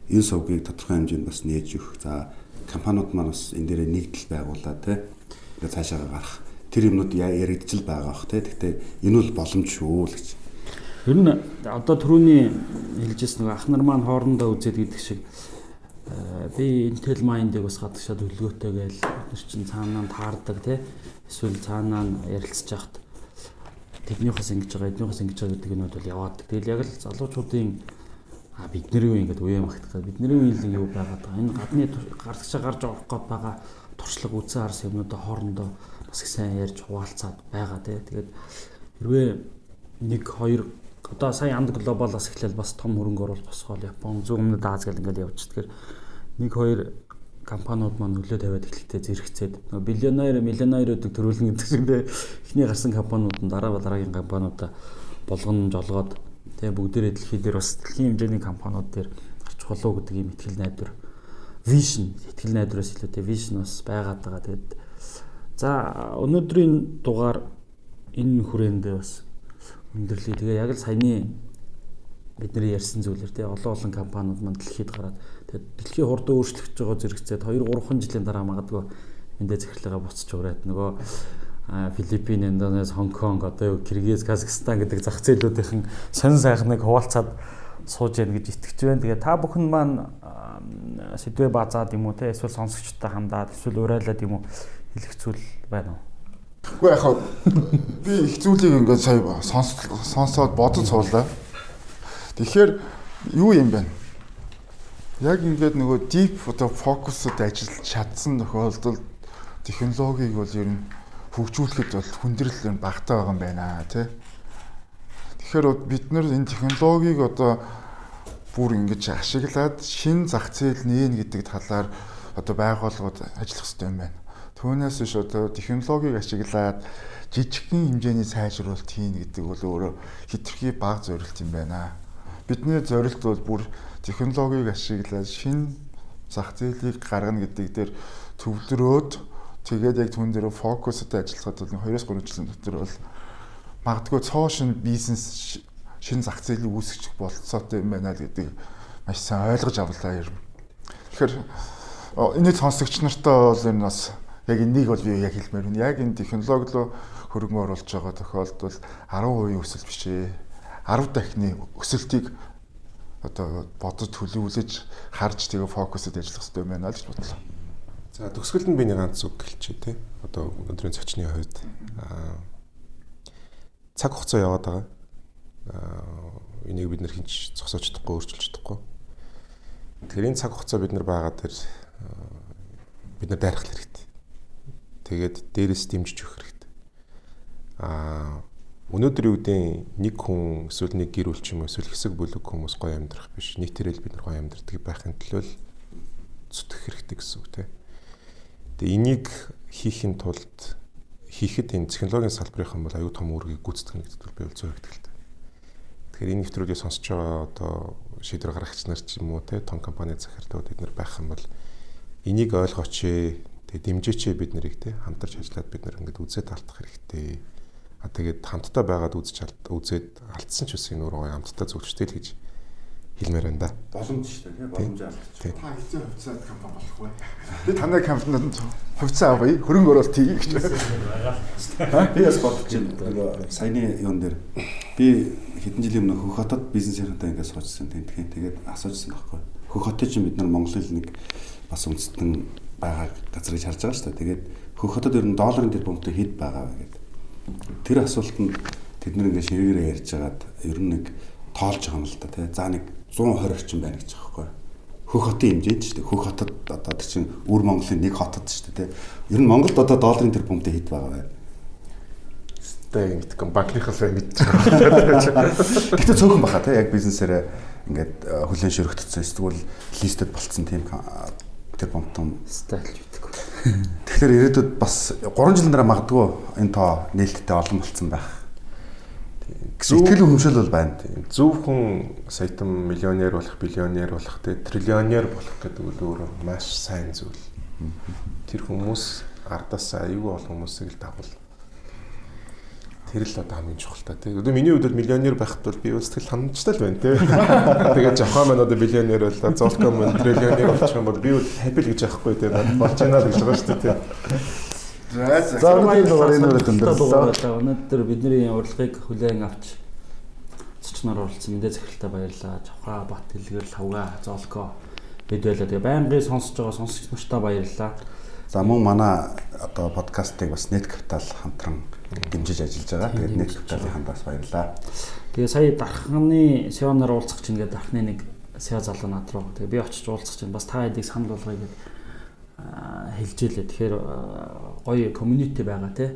энэ сувгийг тодорхой хэмжээнд бас нээж өгөх. За компаниуд маань бас энэ дээрээ нэгдэл байгуулаад тий. Ингээд цаашаа гарах тэр юмнууд яригдчил байгаа бах тий. Гэхдээ энэ бол боломж шүү л гэж. Ер нь одоо түрүүний хэлжсэн нэг ах нар маань хоорондоо үзээд гэдэг шиг би Intel Mind-ыг бас гадагшаа төлөвлөгөөтэй гээл бид нар чинь цаанаа таардаг тий. Эсвэл цаанаа ярилцж яхад тэднийхээс ингэж байгаа, эднийхээс ингэж байгаа гэдэг нь бол яваад. Тэгэл яг л залуучуудын Бидний үе ингээд үе магтах. Бидний үеийн л юу байгаад байгаа. Энэ гадны гарлагчаа гарч орох гээд байгаа туршлага үзэн харсан юмнуудаа хоорондоо бас их сайн ярьж хуваалцаад байгаа тий. Тэгээд хэрвээ 1 2 одоо сая Анд Глобалаас эхлээл бас том хөрөнгө оруулалт босгоол Япон, зүүн өмнөд Аз гэл ингээд явж. Тэгэхээр 1 2 компаниуд маань нөлөө тавиад эхлэхдээ зэрэгцээд нөгөө биллионер, миллионеруудыг төрүүлнэ гэдэг шиг тий. Эхний гарсан компаниуд нь дараа дараагийн компаниудаа болгон жолгоод тий бүгдээрээ дэлхий дээр бас дэлхийн хэмжээний компаниуд дээр гарч болов гэдэг ийм итгэл найдвар, vision, итгэл найдвараас илүү тий vision бас байгаад байгаа. Тэгээд за өнөөдрийн дугаар энэ хүрээндээ бас өндөрлөе. Тэгээ яг л саяны бидний ярьсан зүйлэр тий олон олон компаниуд маань дэлхийд гараад тэгээд дэлхийн хурдан өөрчлөгдөж байгаа зэрэгцээд 2 3 жилийн дараа магадгүй эндээ захирлага буцаж ураад нөгөө Филиппин, Индонез, Хонконг, одоо юу Киргиз, Казахстан гэдэг зах зээлүүдийнхэн сонин сайхныг хуваалцаад сууж яах гэж итгэж байна. Тэгээ та бүхэн маань сэдвээ базаад юм уу те эсвэл сонсогчтой хандаад эсвэл урайлаад юм уу хэлэх зүйл байна уу? Үгүй яг би их зүйлийг ингээд сая сонсоод бодож суулаа. Тэгэхээр юу юм бэ? Яг ингээд нөгөө deep одоо фокусд ажиллаж чадсан тохиолдолд технологиг бол ер нь хөгжүүлэхэд бол хүндрэл ер нь багтаа байгаа юм байна тий. Тэгэхээр бид нар энэ технологиг одоо бүр ингэж ашиглаад шин зах зээл нээн гэдэг талаар одоо байгууллагууд ажиллах хэрэгтэй юм байна. Түүнээс биш одоо технологиг ашиглаад жижигхэн хэмжээний сайжруулалт хийнэ гэдэг бол өөрөө хэтэрхий бага зорилт юм байна. Бидний зорилт бол бүр технологиг ашиглаад шин зах зээлийг гаргана гэдэг дээр төвлөрөөд тэгээд яг түүн дээр фокустай ажиллахад бол 2-3 жилийн дотор бол магадгүй цоо шин бизнес шин зах зээлийг үүсгэх болцоотой юм байна л гэдэг маш сайн ойлгож авлаа юм. Тэгэхээр энийг сонсогч нартай бол энэ бас яг энийг бол би яг хэлмээр байна. Яг энэ технологи руу хөрөнгө оруулж байгаа тохиолдолд 10% өсөлт биш ээ. 10 дахины өсөлтийг одоо бодож төлөвлөж харж тэгээ фокусд ажиллах хэрэгтэй юм байна л гэж бодлоо. За төгсгөлд нь би нэг ганц үг хэлчихье те. Одоо өнөөдрийн зочны хувьд цаг хугацаа яваад байгаа. Энийг бид нэр хинч зогсоож чадахгүй, өөрчилж чадахгүй. Тэгэхээр энэ цаг хугацаа бид нар байгаа тэр бид нар дайрах хэрэгтэй. Тэгээд дээрээс дэмжиж өгөх хэрэгтэй. Өнөөдөр юу гэдэг нэг хүн эсвэл нэг гэр бүл ч юм уу эсвэл хэсэг бүлэг хүмүүс гоё амьдрах биш. Нийтээрээ л бид нар гоё амьдрдаг байхын төлөө л зүтгэх хэрэгтэй гэсэн үг те. Тэгээ энийг хийхин тулд хийхэд энэ технологийн салбарынхан бол аюу том үүргийг гүйцэтгэх гэдэгт би бол зөв итгэлтэй. Тэгэхээр энэ нэвтрүүлгийг сонсож байгаа одоо шийдвэр гаргагч нар ч юм уу те том компани захирдууд эднэр байх юм бол энийг ойлгооч ээ, тэгээ дэмжээч ээ бид нарыг те хамтарч ажиллаад бид нар ингээд үзээд алдах хэрэгтэй. Тэгээд хамтдаа байгаад үзэж үзээд алдсан ч үсэн энэ өөрөө хамтдаа зөвлөжтэй л гэж хэлмээр байна да. Боломж шүү дээ, боломж алдчих. Та хэзээ хувьцаат компани болох вэ? Би танай компанид хувьцаа авъя, хөрөнгө оруулалт хийе гэж. Би бас бодож байна. Нөгөө саяны юун дээр би хэдэн жилийн өмнө Хөх хотод бизнесийнхэнтэй ингээд суужсан тентхэн. Тэгээд асуужсан байхгүй. Хөх хотын чинь бид нар Монголын нэг бас үндэстэн байгаа газар гэж харж байгаа шүү дээ. Тэгээд Хөх хотод ер нь долларын тэрбумтай хэд байгаа вэ гэдэг. Тэр асуултанд тэд нар ингээд ширэгээрээ ярьж хагаад ер нь нэг тоолж байгаа юм л да тий. За нэг 120 орчим байна гэж байгаа байхгүй. Хөх хотын хэмжээнд шүү дээ. Хөх хотод одоо тэр чинь өвөр Монголын нэг хотод шүү дээ тий. Ер нь Монголд одоо долларын тэрбумтай хэд байгаа вэ? Тэ ингэдэг банкныхаас мэдчих байгаа. Гэтэ цөөхөн баха тий. Яг бизнесээрээ ингээд хүлэн шөрөгдсөн эсвэл листэд болцсон тийм тэрбумтан стайлж мэдгүй. Тэгэхээр ирээдүйд бас 3 жилийн дараа магадгүй энэ тоо нээлттэй олон болцсон байх. Гэсэн итгэл үнэмшил бол байна. Зөв хүн саятан миллионер болох, биллионер болох, тэ триллионер болох гэдэг үл өөрөө маш сайн зүйл. Тэр хүмүүс ардаас аюул олон хүмүүсийг л дагуул. Тэр л одоо хамгийн чухал та тий. Одоо миний хувьд бол миллионер байхад бол би бол сэтгэл ханамжтай л байна тий. Тэгээд Жахан маань одоо биллионер боллоо, Золко маань триллионер болчих юм бол би бол happy л гэж яахгүй тий. Болж байна л гэж байгаа шүү дээ тий. За өнөөдрийн дугаар энэ үрээд өндөрлөө. Өнөөдөр бидний урилгыг хүлээн авч зочноор оролцсон мэдээ захиралтай баярлалаа. Жавхаа, Бат, Дэлгэр, Лавга, Золко бид байлаа. Тэгээ байнгын сонсож байгаа сонсогч нартай баярлалаа. За мөн манай одоо подкастыг бас Net Capital хамтран дэмжиж ажиллаж байгаа. Тэгээд Net Capital-ийн хамтаас баярлалаа. Тэгээ сая дарханы SEO-наар уулзах чинь ингээд дархны нэг SEO залуу над руу. Тэгээ би очиж уулзах чинь бас та хэдийг санал болгоё гэд хэлж илээ. Тэгэхээр гоё community байгаа тий.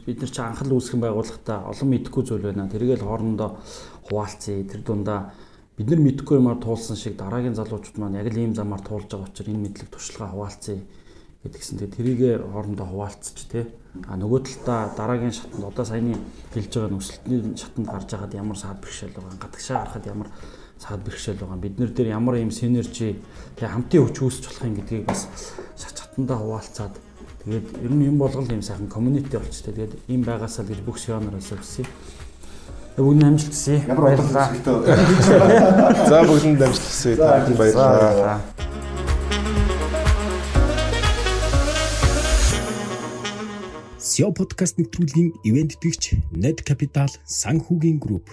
Бид нар чи анхал үүсгэн байгуулахдаа олон мэдэхгүй зүйл байна. Тэргээл хоорондоо хуваалцъя. Тэр дундаа бид нар мэдэхгүй юмар туулсан шиг дараагийн залуучууд маань яг л ийм замаар туулж байгаа учраас энэ мэдлэг туршлагаа хуваалцъя гэдгсэн. Тэгээ тэрийгэ хоорондоо хуваалцчих тий. А нөгөө талдаа дараагийн шатанд одоо саяны хэлж байгаа нөхцөлтний шатанд гарч байхад ямар саад бэрхшээл байгаа, гадагшаа гарахад ямар саад бэрхшээл байгаа, бид нар дээр ямар ийм синержи тэгээ хамтын хүч үүсч болох юм гэдгийг бас шат шатандаа хуваалцаад тэгээд ер нь юм болгол ийм сайхан community болчтой. Тэгээд ийм байгаасаа л гэж бүх сионороос хүсье. Бүгд нь амжилт хүсье. Баярлалаа. За бүгдэнд амжилт хүсье. Та бүхэнд баярлалаа. SEO podcast нэвтрүүлгийн ивент тэтгэгч Ned Capital санхүүгийн групп.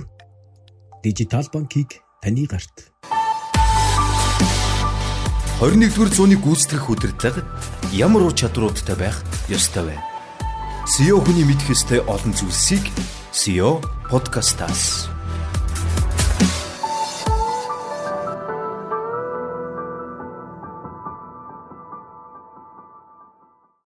Дижитал банкийг таны гарт. 21-р зууны гүйцэтгэх удирдлага ямар ур чадваруудтай байх ёстой вэ? SEO хүний мэдэх ёстой олон зүйлсийг SEO podcast-аас.